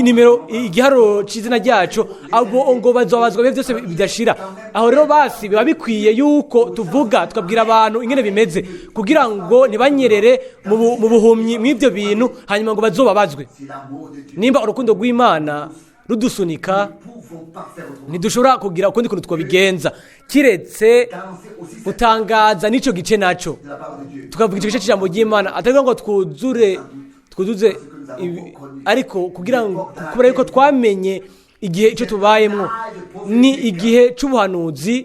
nimero igiharuro c'izina ryaco, abo ngo bazobazwa ibihe byose bidashira. Aho rero basi biba bikwiye yuko tuvuga, tukabwira abantu ingene bimeze kugira ngo ntibanyerere mu buhumyi mw'ibyo bintu, hanyuma ngo bazobabazwe. Si l'amour de Dieu, Nimba urukundo rw'Imana rudusunika, nous ne pouvons pas faire autrement. ntidushobora kugira ukundi kuntu twabigenza kiretse D'annoncer aussi cette gutangaza n'ico gice naco, de la parole de Dieu. tukavuga ico gice c'ijambo ry'Imana, atari ngo twuzure twuzuze ariko kugira ngo, kubera yuko twamenye igihe ico tubayemwo ni igihe c'ubuhanuzi.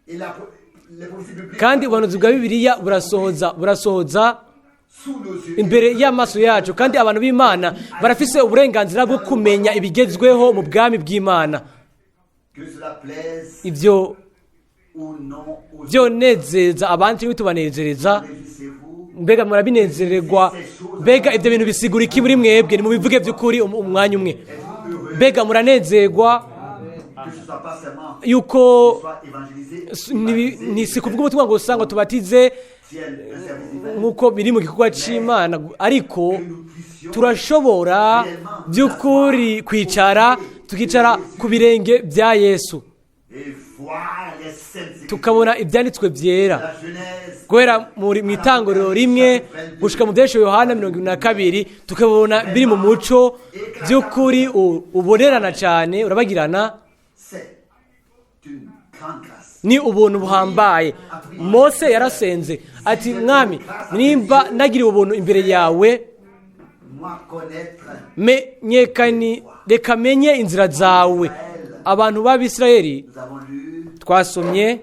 Et les prophéties bibliques Kandi ubuhanuzi bwa Bibiliya burasohoza, burasohoza sous nos yeux. imbere y'amaso yacu, kandi abantu b'Imana barafise uburenganzira bwo kumenya ibigezweho mu bwami bw'Imana. Que cela plaise Ivyo ou non aux autres. vyonezeza abandi canke bitubanezereza, Réjouissez-vous. mbega murabinezererwa? Mbega ibyo bintu bisigura iki muri mwebwe? Nimubivuge by'ukuri umwanya umwe. Mbega muranezerwa Que ce soit pas seulement yuko soit évangélisé, si kuvuga ubutumwa ngo gusa ngo tubatize tienne un service divin. nk'uko biri mu gikorwa c'Imana, ariko Que nous puissions turashobora by'ukuri kwicara, tukicara ku birenge bya Yesu, et voir les saintes écritures. tukabona ibyanditswe byera La Genèse guhera mu itanguriro 1 gushika mu byesho Yohana 22, tukabona biri mu muco by'ukuri ubonerana cyane, urabagirana. C'est une grande grâce. Ni ubuntu buhambaye. Mose yarasenze ati: "Mwami, nimba nagiriwe ubuntu imbere yawe, Moi connaître menyekani, reka menye inzira zawe." Abantu b'Abisirayeli, Nous avons lu, twasomye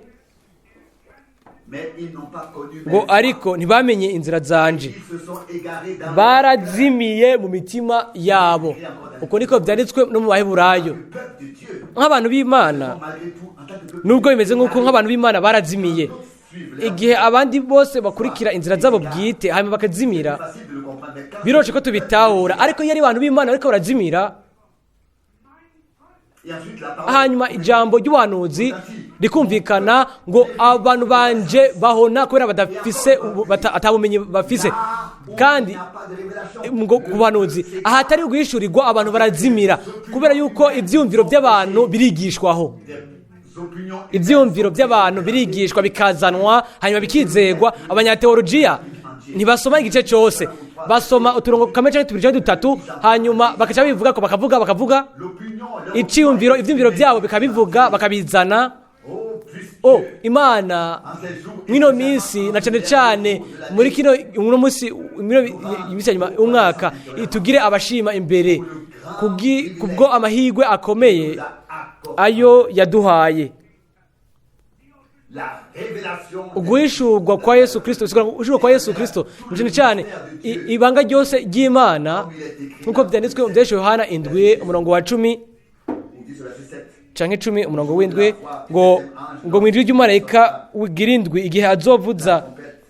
mais ils n'ont pas connu mes ngo voies. ariko ntibamenye inzira zanje, Ils se sont égarés dans barazimiye mu mitima yabo. Uko niko byanditswe no mu Baheburayo. le peuple de Dieu. Nk'abantu b'Imana, Malgré tout, en tant que peuple, nubwo bimeze nk'uko nk'abantu b'Imana barazimiye, igihe abandi bose bakurikira inzira zabo bwite hanyuma bakazimira, facile de le comprendre. Mais quand biroroshye ko tubitahura, ariko iyo ari abantu b'Imana ariko barazimira, Et ensuite la parole. Hanyuma ijambo ry'ubuhanuzi rikumvikana ngo abantu banje bahona kubera badafise atabumenyi bafise. Kandi Il n'y a pas de révélation. ngo ku buhanuzi ahatari guhishurirwa, abantu barazimira, kubera yuko ibyiyumviro by'abantu birigishwaho. Des opinions. Ibyiyumviro by'abantu birigishwa, bikazanwa, hanyuma bikizegwa. Abanyateolojiya ntibasoma igice cyose, basoma uturongo kamwe cyangwa tubiri cyangwa dutatu, hanyuma bakaca bivuga ko bakavuga bakavuga L'opinion, leur iciyumviro, ibyiyumviro byabo bikabivuga, bakabizana. Oh, puisse O Imana, en ces jours, mwino minsi, na cyane cyane muri kino uno munsi, mwino minsi ya nyuma y'umwaka, itugire abashima imbere kubwo amahirwe akomeye nous a accordé ayo yaduhaye. la révélation Uguhishurwa kwa Yesu Kristo, bisigura ngo uguhishurwa kwa Yesu Kristo ni cyane cyane ibanga ryose ry'Imana, nk'uko byanditswe mu Byahishuriwe Yohana 7 umurongo wa 10 ou 10 verset 7. canke 10 umurongo w'7, ngo mu ijwi ry'umumarayika wigira indwi, igihe azovuza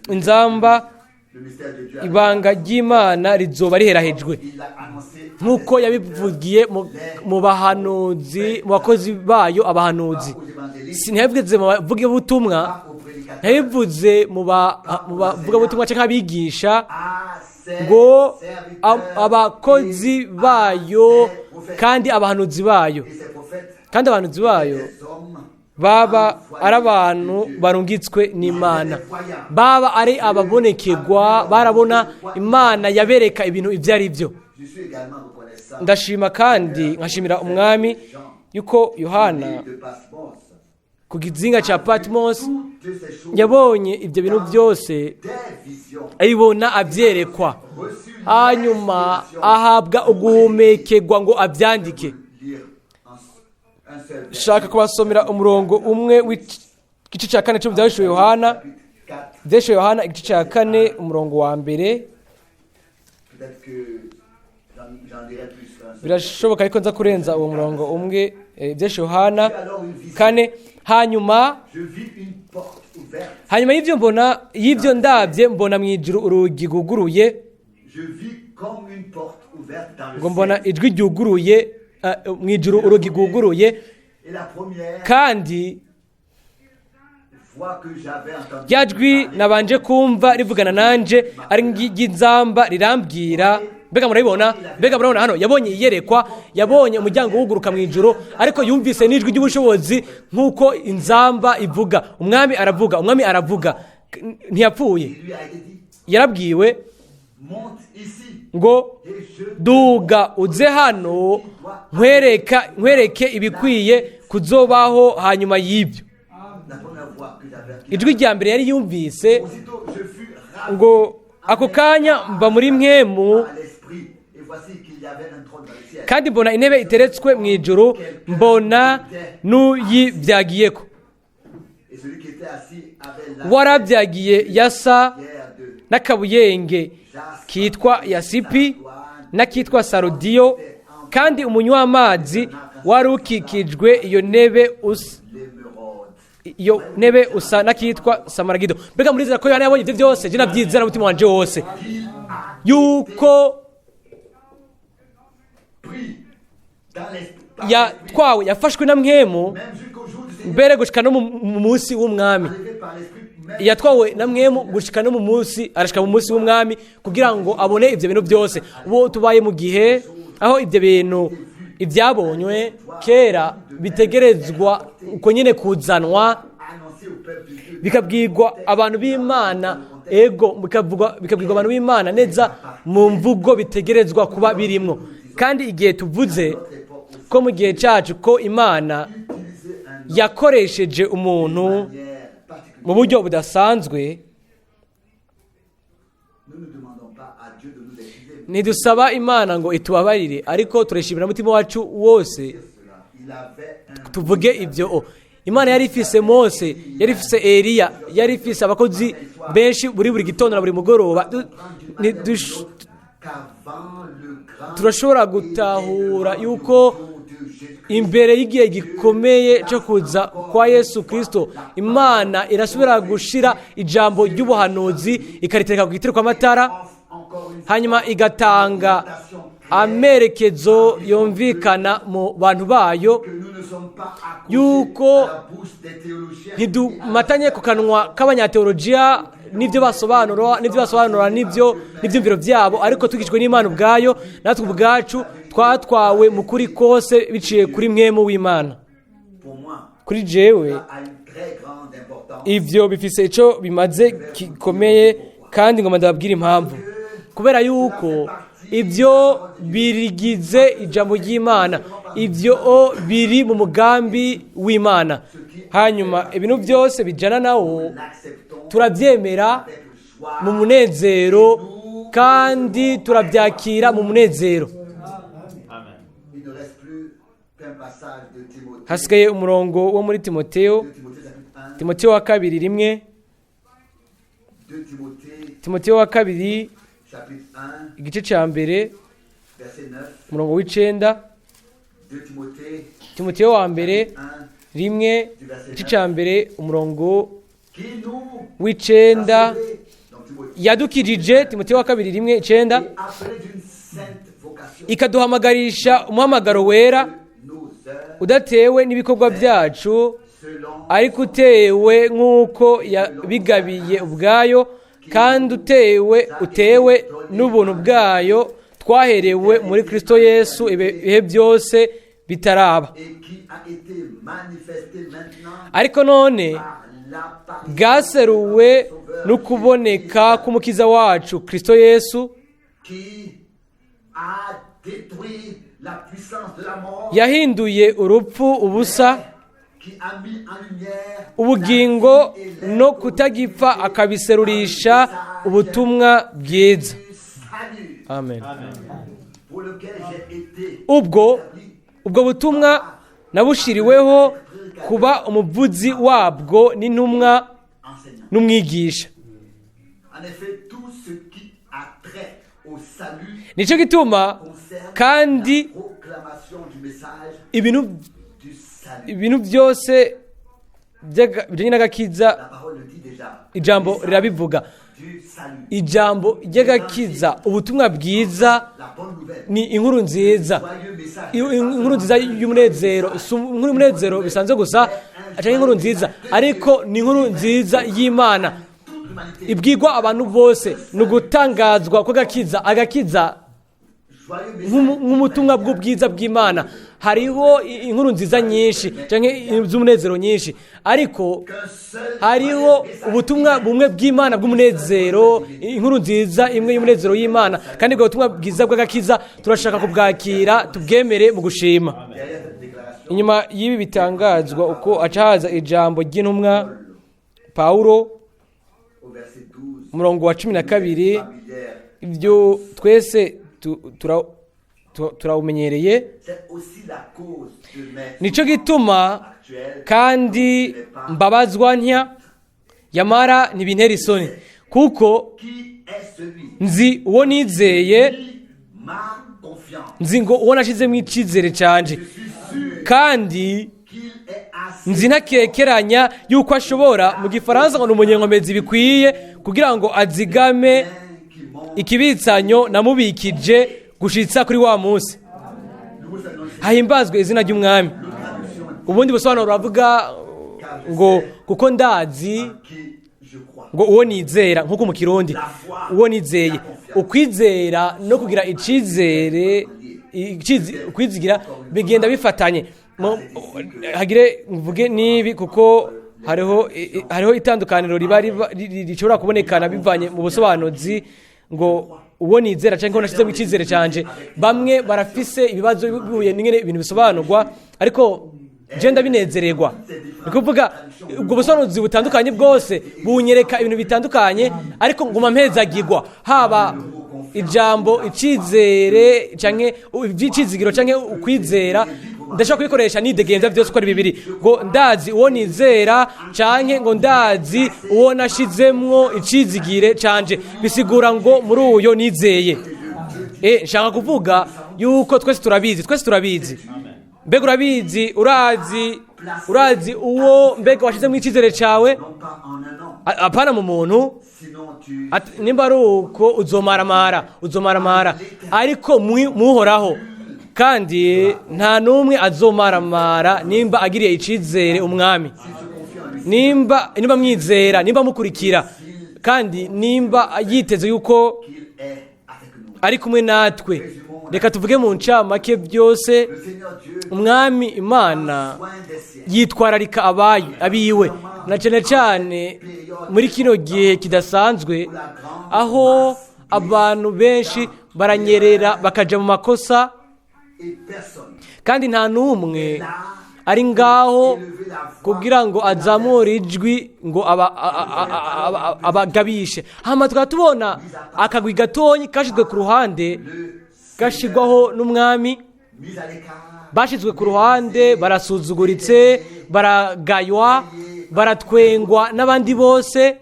inzamba, Le mystère de Dieu. ibanga ry'Imana rizoba riherahejwe, Il l'a annoncé nk'uko yabivugiye mu bahanuzi, mu bakozi bayo abahanuzi. aux évangélistes, Ntiyabivuze mu bavugabutumwa, pas aux prédicateurs, ntiyabivuze mu bavugabutumwa canke abigisha, à ses ngo serviteurs abakozi et à bayo ses prophètes. kandi abahanuzi bayo. Et ces prophètes, Kandi abahanuzi bayo des hommes baba ari abantu barungitswe n'Imana, baba ari ababonekegwa, barabona Imana yabereka ibintu ibyo ari byo. Je suis également reconnaissant Ndashima kandi nkashimira Umwami yuko Yohana de Patmos ku kizinga cya Patmos toutes ces choses yabonye ibyo bintu byose, des visions abibona abyerekwa, reçu hanyuma ahabwa uguhumekegwa ngo abyandike. lire un seul verset. Shaka kubasomera umurongo umwe w'igice cya kane cyo mu Byahishuwe Yohana. Chapitre 4. Byahishuwe Yohana igice cya 4 umurongo wa 1. Peut-être que j'en dirai plus un seul. Birashoboka ariko nza kurenza uwo murongo umwe. Byahishuwe Yohana Puis alors une vision. 4. Hanyuma Je vis une porte ouverte. Hanyuma y'ibyo mbona, y'ibyo ndabye, mbona mu ijuru urugi rwuguruye. Je vis comme une porte ouverte dans le Ngo mbona ciel. ijwi ryuguruye, mu ijuru urugi rwuguruye. Et la première Kandi voix que j'avais entendue rya jwi parler, nabanje kumva rivugana nanje ari nk'iry'inzamba rirambwira. Mbega murabibona? Mbega murabona? Hano yabonye iyerekwa, yabonye umuryango wuguruka mu ijuru, ariko yumvise n'ijwi ry'ubushobozi nk'uko inzamba ivuga. Umwami aravuga, Umwami aravuga. Ntiyapfuye. il lui a été dit, Yarabwiwe monte ici ngo et je duga uze hano, nkwereka nkwereke ibikwiye kuzobaho hanyuma y'ibyo. La première voix que j'avais Ijwi rya mbere yari yumvise, Aussitôt je fus ravi ngo ako kanya mba muri mwemu, à l'esprit et voici qu'il y avait un trône dans le ciel. Kandi mbona intebe iteretswe mu ijuru, mbona n'uyibyagiyeko. Et celui qui était assis avait la Warabyagiye yasa pierre de n'akabuyenge kitwa yasipi n'akitwa sarodiyo, kandi umunywamazi wari ukikijwe iyo ntebe l'émeraude. Iyo ntebe usa n'akitwa samaragido. Mbega murizera ko Yohana yabonye ibyo byose? Je nabyizera n'umutima wanje wose yuko Pris dans l'esprit, par l'esprit, yatwawe, yafashwe na mwemu, même jusqu'au jour du Seigneur, mbere gushika no mu munsi w'Umwami. enlevé par l'esprit, même Yatwawe na mwemu gushika no mu munsi, arashika mu munsi w'Umwami kugira ngo abone ibyo bintu byose. Ubu tubaye mu gihe aho ibyo bintu ibyabonywe kera bitegerezwa uko nyine kuzanwa, annoncé au peuple de Dieu. Bikabwirwa abantu b'Imana, ego, bikavugwa, bikabwirwa abantu b'Imana neza mu mvugo bitegerezwa kuba birimwo. Kandi igihe tuvuze ko mu gihe cyacu ko Imana Utiliser un Yakoresheje umuntu Manière particulière. Mu buryo budasanzwe. Nous ne demandons pas à Dieu de nous excuser. Ntidusaba Imana ngo itubabarire, ariko turashimira umutima wacu wose. Cela. Il avait un Tuvuge ibyo o Imana yari ifise Mose, yari ifise Eliya, yari ifise abakozi benshi buri gitondo na buri mugoroba. Qu'avant le grand Turashobora gutahura yuko imbere y'igihe gikomeye cyo kuza kwa Yesu Kirisito, Imana irasubira gushira ijambo ry'ubuhanuzi, ikaritereka ku gitero kw'amatara, encore une hanyuma igatanga amerekezo yumvikana mu bantu bayo que nous ne sommes pas accrochés yuko à la bouche des théologiens ntidumatanye ku kanwa k'abanyateolojiya n'ibyo basobanura n'ibyumviro byabo, ariko tugishwe n'Imana ubwayo. Natwe ubwacu twatwawe mu kuri kose biciye kuri Mpwemu w'Imana. Pour moi, Kuri jewe, ça a une très grande importance. Ivyo bifise ico bimaze gikomeye, kandi ngoma ndababwira impamvu: kubera yuko ibyo birigize ijambo ry'Imana, ibyo biri mu mugambi w'Imana, hanyuma ibintu byose bijana nawo L'acceptons turabyemera avec joie. Mu munezero, kandi turabyakira mu munezero. Il ne reste plus qu'un passage de Timothée. Hasigaye umurongo wo muri Timoteo. 2 Timothée chapitre 1. Timoteo wa kabiri 1. 2 Timothée Timoteo wa kabiri chapitre 1, igice cya 1, verset 9. umurongo w'9. 2 Timothée Timoteo wa mbere 1, 1, igice cya 1, umurongo qui nous w'9. a sauvés. Donc Timothée Yadukijije, Timoteo wa kabiri 1:9, et appelé d'une sainte vocation ikaduhamagarisha umuhamagaro wera, nos œuvres udatewe n'ibikorwa byacu, selon ariko utewe nk'uko yabigabiye ubwayo, kandi utewe n'ubuntu bwayo twaherewe muri Kristo Yesu ibihe byose bitaraba, et qui a été manifesté maintenant ariko none par l'apparition bwaseruwe no kuboneka k'Umukiza wacu Kristo Yesu, qui a détruit la puissance de la mort, yahinduye urupfu ubusa, qui a mis en lumière ubugingo la vie et no kutagipfa akabiserurisha ubutumwa bwiza. du salut Amen. Pour lequel j'ai été Ubwo établi ubwo butumwa nabushiriweho kuba umuvuzi wabwo n'intumwa enseignant. n'umwigisha. En effet, tout ce qui a trait au salut Nicyo gituma concerne kandi la proclamation du message ibintu du salut. Ibintu byose bijyanye n'agakiza, La parole le dit déjà. ijambo Message rirabivuga. du salut. Ijambo ry'agakiza, ubutumwa bwiza, La bonne nouvelle. ni inkuru nziza. Joyeux message. Inkuru nziza y'umunezero, si inkuru y'umunezero bisanzwe gusa atari inkuru nziza, ariko ni inkuru nziza y'Imana Toute l'humanité. ibwirwa abantu bose, ni ugutangazwa kw'agakiza, agakiza Joyeux message. nk'umutumwa bw'ubwiza bw'Imana. Hariho inkuru nziza nyinshi cyangwa z'umunezero nyinshi, ariko Qu'un seul hariho ubutumwa bumwe bw'Imana bw'umunezero, inkuru nziza imwe y'umunezero y'Imana, kandi ubwo butumwa bwiza bw'agakiza turashaka kubwakira, tubwemere mu gushima. Derrière cette déclaration, Inyuma y'ibi bitangazwa uko aca haza ijambo ry'intumwa Pawulo, au verset 12, umurongo wa 12. Familière, Ibyo twese turawumenyereye. c'est aussi la cause de mes Nicyo gituma actuels. kandi mbabazwa ntya, yamara ntibintera isoni, kuko Qui est celui nzi uwo nizeye, qui ma confiance? Nzi ngo uwo nashyizemo icyizere cyanjye, Je suis sûr kandi qu'il est assez nzi ntakekeranya yuko ashobora, mu Gifaransa ngo ni umunyenkomezi bikwiye, kugira ngo azigame bien qui monte. ikibitsanyo namubikije gushitsa kuri wa munsi. Nous annoncer Hahimbazwe izina ry'Umwami. l'autre traduction Ubundi busobanuro buravuga ngo kuko ndazi qui je crois. ngo uwo nizera, nk'uko mu Kirundi uwo nizeye. Ukwizera no kugira icyizere, ukwizigira bigenda bifatanye. Hagire mvuge nibi, kuko hariho itandukaniro riba rishobora kubonekana bivanye mu busobanuzi, ngo uwo nizera cyangwa nashyizemo icyizere cyanje. Bamwe barafise ibibazo bihuye n'ingene ibintu bisobanurwa, ariko Je ndabinezererwa. Ni kuvuga ubwo busobanuzi butandukanye bwose bunyereka ibintu bitandukanye, ariko nguma mpezagirwa, haba ijambo icizere canke ivy'icizigiro canke ukwizera, ndashobora kubikoresha nidegemvya vyose uko ari bibiri, ngo ndazi uwo nizera canke ngo ndazi uwo nashizemwo icizigire canje, bisigura ngo muri uyo nizeye. Nshaka kuvuga yuko twese turabizi, twese turabizi. Mbega urabizi, urazi uwo mbega washizemwo icizere cawe? Non pas en un homme, Apana mu muntu. sinon tu Nimba ari uko uzomaramara, uzomaramara, ariko muhoraho, kandi nta n'umwe azomaramara nimba agiriye icizere umwami, nimba mwizera, nimba mukurikira, kandi nimba yiteze yuko qu'il est avec nous. ari kumwe natwe. Reka tuvuge mu ncamake byose. Le Seigneur Dieu Umwami Imana soin des siens. yitwararika abayo, abiwe, na cyane cyane muri kino gihe kidasanzwe, aho abantu benshi baranyerera bakaja mu makosa, Et personne kandi nta n'umwe ari ngaho élever la voix kugira ngo azamure ijwi ngo abagabishe. Hama tukaba tubona akagwi gatonyi kashizwe ku ruhande, gashirwaho n'umwami, mise à l'écart, bashizwe ku ruhande, barasuzuguritse, baragaywa, baratwengwa n'abandi bose,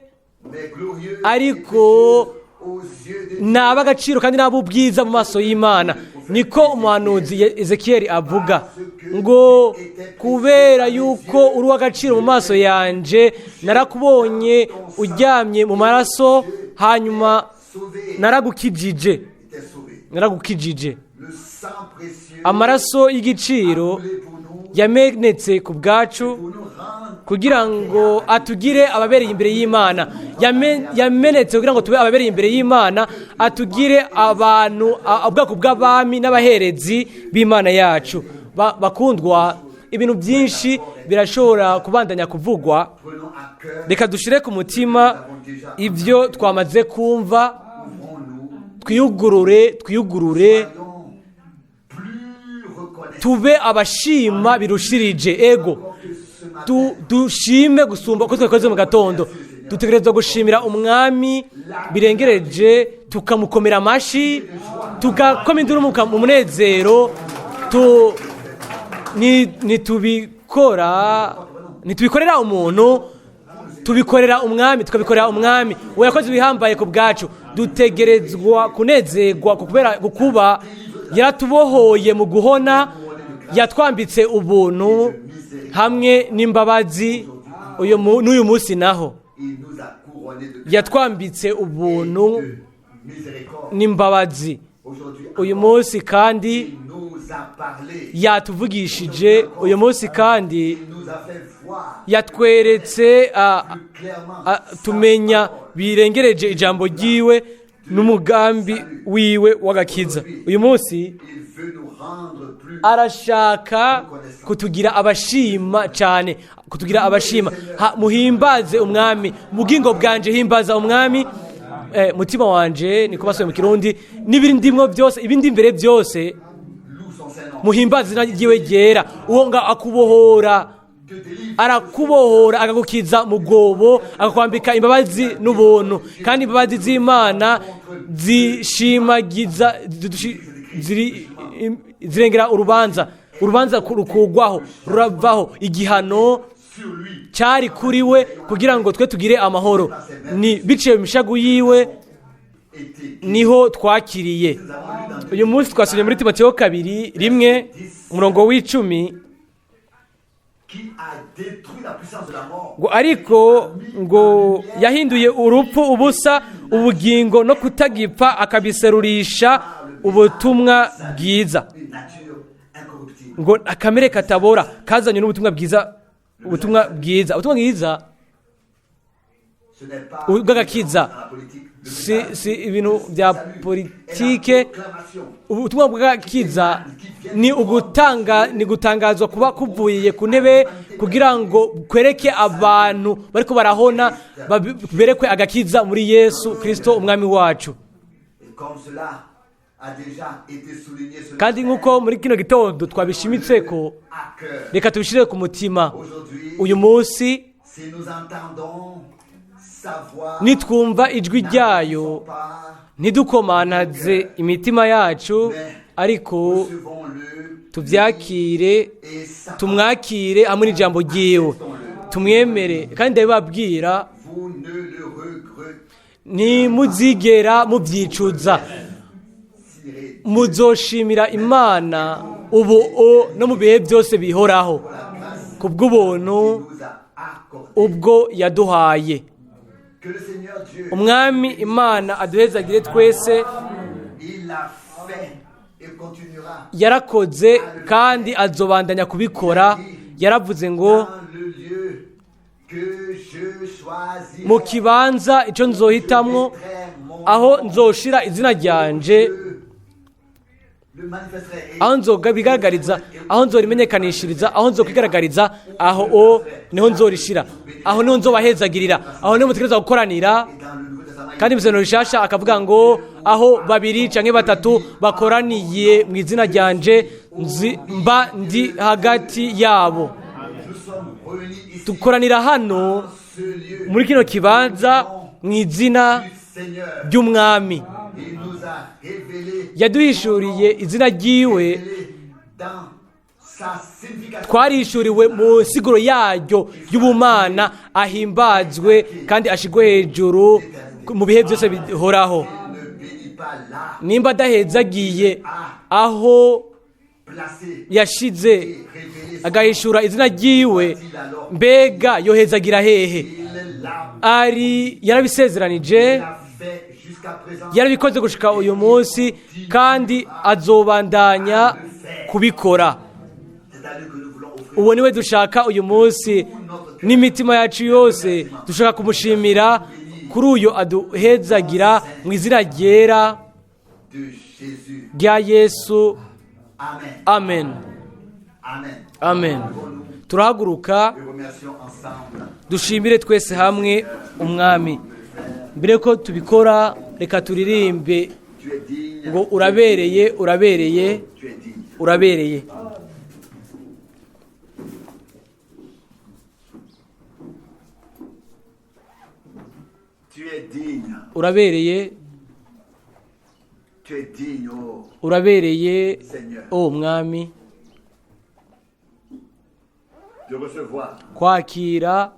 mais glorieux ariko aux yeux de ni ab'agaciro kandi ni ab'ubwiza mu maso y'Imana. Niko umuhanuzi Ezekiyeli avuga ngo kubera yuko uri uw'agaciro mu maso yanje, narakubonye uryamye mu maraso, hanyuma sauvé, naragukijije, était sauvé. naragukijije. Le sang précieux Amaraso y'igiciro coulé pour nous, yamenetse ku bwacu, pour nous rendre kugira ngo atugire ababereye imbere y'Imana. Yamenetse kugira ngo tube ababereye imbere y'Imana, atugire abantu, ubwoko bw'abami n'abaherezi b'Imana yacu. Bakundwa, ibintu byinshi birashobora kubandanya kuvugwa. Prenons à cœur, Reka dushire ku mutima ibyo twamaze kumva, ouvrons-nous, twiyugurure, twiyugurure, soyons plus reconnaissants tube abashima birushirije. Ego, que ce matin. Dushime gusumba uko twakoze mu gatondo. Dutegerezwa gushimira umwami birengereje, tukamukomera amashi, tugakoma induru mu munezero. Nitubikora, ntitubikorera umuntu, tubikorera umwami, tukabikorera umwami we yakoze ibihambaye ku bwacu. Dutegerezwa kunezerwa kubera kuba yaratubohoye mu guhona, yatwambitse ubuntu hamwe n'imbabazi. N'uyu munsi naho Il nous a couronnés de yatwambitse ubuntu de miséricorde. n'imbabazi. Aujourd'hui, Uyu munsi kandi il nous a parlé. yatuvugishije. Uyu munsi kandi Il nous a fait voir yatweretse plus clairement tumenya birengereje ijambo ryiwe n'umugambi wiwe w'agakiza. Uyu munsi Il veut nous rendre plus arashaka kutugira abashima cyane, kutugira abashima. Muhimbaze umwami, bugingo bwanje himbaza umwami. Mutima wanje, niko basubiye mu Kirundi, n'ibindimwo byose, ibindi imbere byose, loue son Saint-Nom. muhimbaze izina ryiwe ryera. Uwo nga akubohora, Te délivre arakubohora, akagukiza mu bwobo, akakwambika imbabazi n'ubuntu. Kandi imbabazi z'Imana zishimagiza, zirengera urubanza. Urubanza rukugwaho, ruravaho. Igihano sur lui. cyari kuri we kugira ngo twe tugire amahoro, ni biciye mu mishagu yiwe Été niho twakiriye. Nous avons lu dans Uyu munsi twasomye muri Timoteyo 2:1, umurongo w'10, qui a détruit la puissance de la mort. Ngo ariko ngo yahinduye urupfu ubusa, ubugingo no kutagipfa akabiserurisha ubutumwa bwiza. Une nature incorruptible. Ngo akamere katabora kazanye n'ubutumwa bwiza, ubutumwa bwiza, ubutumwa bwiza Ce n'est pas bw'agakiza. dans la politique. Le Si ibintu bya politike. proclamation Ubutumwa bw'agakiza ni ugutanga, ni gutangazwa kuba kuvuye ku ntebe kugira ngo kwereke abantu bariko barahona, berekwe agakiza muri Yesu Kristo umwami wacu. Et comme cela Kandi nk'uko muri kino gitondo twabishimitse ko, reka tubishyire ku mutima uyu munsi. Nitwumva ijwi ryayo, ntidukomanaze imitima yacu, ariko tubyakire, tumwakire hamwe n'ijambo ryiwe, tumwemere. Kandi ndabibabwira, ntimuzigera mubyicuza. Muzoshimira Imana ubu no mu bihe byose bihoraho ku bw'ubuntu ubwo yaduhaye. Umwami Imana aduhezagire twese. Yarakoze kandi azobandanya kubikora. Yaravuze ngo: "Mu kibanza icyo nzohitamwo, aho nzoshira izina ryanje, aho nzobigaragariza, aho nzorimenyekanishiriza, aho nzokwigaragariza, aho o niho nzorishira, aho niho nzobahezagirira, aho niho mutegereza gukoranira." Kandi mu rishasha akavuga ngo: "Aho babiri canke batatu bakoraniye mu izina ryanje, mba ndi hagati yabo." Dukoranira hano muri kino kibanza mu izina ry'Umwami. Yaduhishuriye izina ryiwe, twarishuriwe mu nsiguro yaryo y'ubumana. Ahimbazwe kandi ashigwe hejuru mu bihe byose bihoraho. Nimba adahezagiye aho yashize agahishura izina ryiwe, mbega yohezagira hehe? Ari yarabisezeranije, yarabikoze gushika uyu munsi, kandi azobandanya kubikora. Uwo niwe dushaka uyu munsi n'imitima yacu yose. Dushaka kumushimira kuri uyu aduhezagira mu izina ryera rya Yesu. Amen, amen. Turahaguruka dushimire twese hamwe Umwami. Mbere ko tubikora, reka turirimbe ngo: "Urabereye, urabereye, urabereye." Urabereye, urabereye, o Mwami, kwakira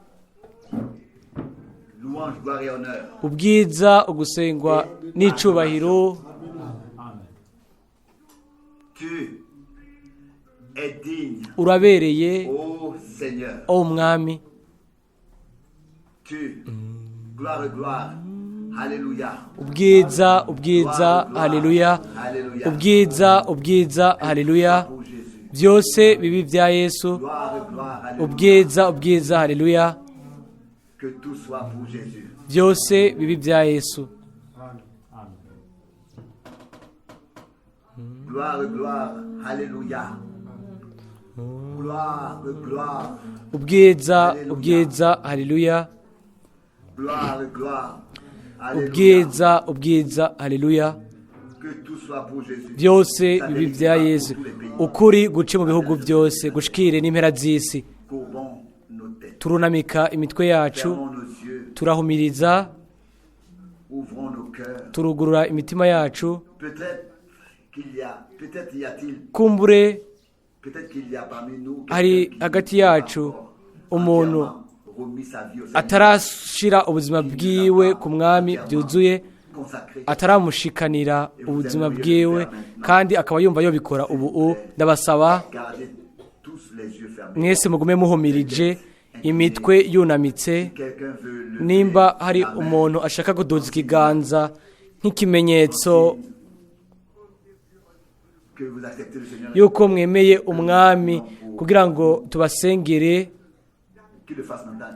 ubwiza, ugusengwa n'icubahiro. Urabereye, o Mwami. Ubwiza, ubwiza, haleluya! Ubwiza, ubwiza, haleluya! Byose bibi bya Yesu. Ubwiza, ubwiza, haleluya! Byose bibi bya Yesu. Ubwiza, ubwiza, haleluya! Ubwiza, ubwiza, haleluya! Byose bibi bya Yesu. Ukuri guce mu bihugu byose, gushikire n'impera z'isi. Turunamika imitwe yacu, turahumiriza, turugurura imitima yacu. Kumbure hari hagati yacu umuntu atarashira ubuzima bwiwe ku Mwami byuzuye, ataramushikanira ubuzima bwiwe, kandi akaba yumva yobikora ubu. Ndabasaba mwese mugume muhumirije, imitwe yunamitse. Nimba hari umuntu ashaka kuduza ikiganza nk'ikimenyetso yuko mwemeye Umwami, kugira ngo tubasengere,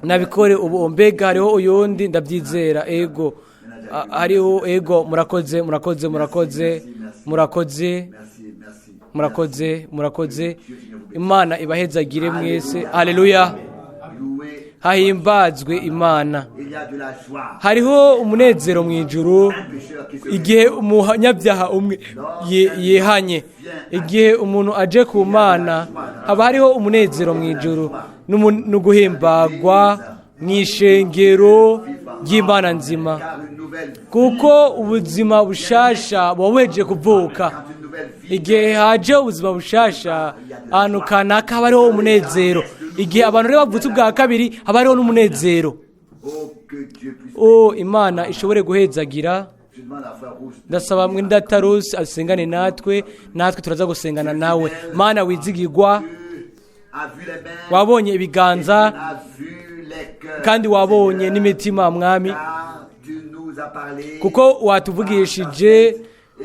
nabikore ubu. Mbega hariho uyundi? Ndabyizera, ego, hariho, ego. Murakoze, murakoze, murakoze, murakoze, murakoze, murakoze. Imana ibahezagire mwese. Haleluya! Hahimbazwe Imana. Il y a de la joie. Hariho umunezero mu ijuru Un pécheur qui se igihe umunyabyaha umwe yihanye. Igihe umuntu aje ku Mana, haba hariho umunezero mu ijuru n'uguhimbagwa mu ishengero ry'Imana nzima, car une nouvelle vie, kuko ubuzima bushasha buba buhejeje kuvuka. quand une nouvelle vie Igihe haje ubuzima bushasha, ahantu kanaka haba hariho umunezero. Igihe abantu rero bavutse ubwa kabiri, haba hariho n'umunezero. Oh, que Dieu puisse. O Imana ishobore guhezagira. Je demande à frère Rouge. Ndasaba mwe ndatarusi asengane natwe, natwe turaza gusengana nawe. Mana wizigirwa, Tu as vu les mains, wabonye ibiganza tu as vu les cœurs. kandi wabonye n'imitima, Mwami, Car tu nous as parlé. kuko watuvugishije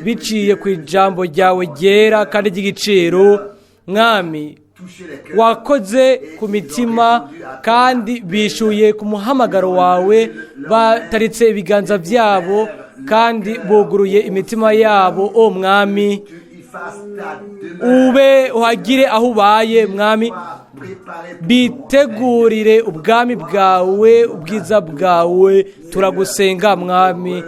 biciye ku ijambo ryawe ryera kandi ry'igiciro. Mwami, Toucher les cœurs. wakoze ku mitima kandi bishuye ku muhamagaro wawe, bataritse ibiganza byabo kandi buguruye imitima yabo. O Mwami, Tu y fasses ta demeure. ube uhagire aho ubaye, Mwami. Sois préparé pour ton Bitegurire ubwami bwawe, ubwiza bwawe. Turagusenga, Mwami,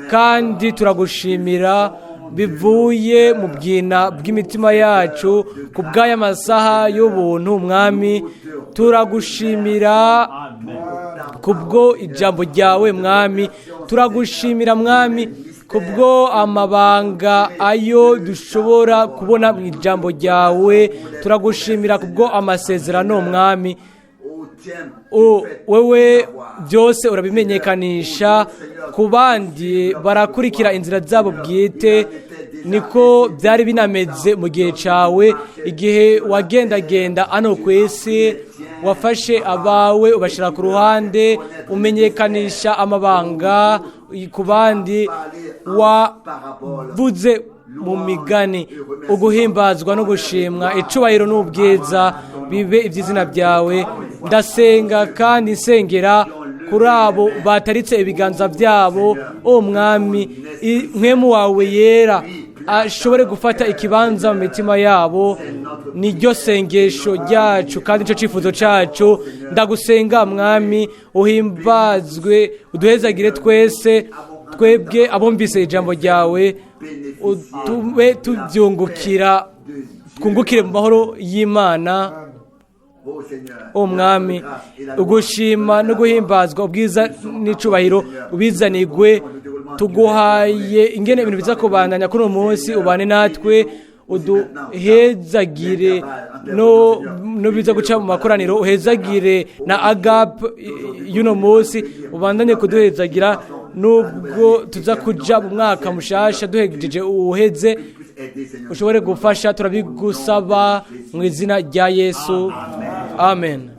kandi turagushimira bivuye mu bwina bw'imitima yacu ku bw'aya masaha y'ubuntu. Mwami, turagushimira kubwo ijambo ryawe. Mwami, turagushimira, Mwami, kubwo amabanga ayo dushobora kubona mu ijambo ryawe. Turagushimira kubwo amasezerano, Mwami. Au tien, O tu fais wewe tout savoir. byose urabimenyekanisha. Ku bandi barakurikira inzira zabo bwite. Niko byari binameze mu gihe cyawe, igihe wagendagenda hano ku isi. Wafashe abawe ubashyira ku ruhande, umenyekanisha amabanga ku bandi, wavuze mu migani. Uguhimbazwa no gushimwa, icubahiro n'ubwiza bibe iby'izina byawe. Ndasenga kandi nsengera kuri abo bataritse ibiganza byabo. O Mwami, mpwemu wawe yera ashobore gufata ikibanza mu mitima yabo. Niryo sengesho ryacu kandi nicyo cyifuzo cyacu. Ndagusenga, Mwami, uhimbazwe, uduhezagire twese, twebwe abumvise ijambo ryawe, utube tubyungukira, twungukire mu mahoro y'Imana. Ô Seigneur, O Mwami, ugushima no guhimbazwa, ubwiza n'icubahiro ubizanigwe. Tuguhaye ingene ibintu biza kubandanya kuri uyu munsi. Ubane natwe, uduhezagire no biza guca mu makoraniro, uhezagire na agape y'uno munsi. Ubandanye kuduhezagira nubwo tuza kuja mu mwaka mushasha duhejeje uwuheze. Puisse aider, Seigneur. Ushobore gufasha, turabigusaba mu izina rya Yesu, amen.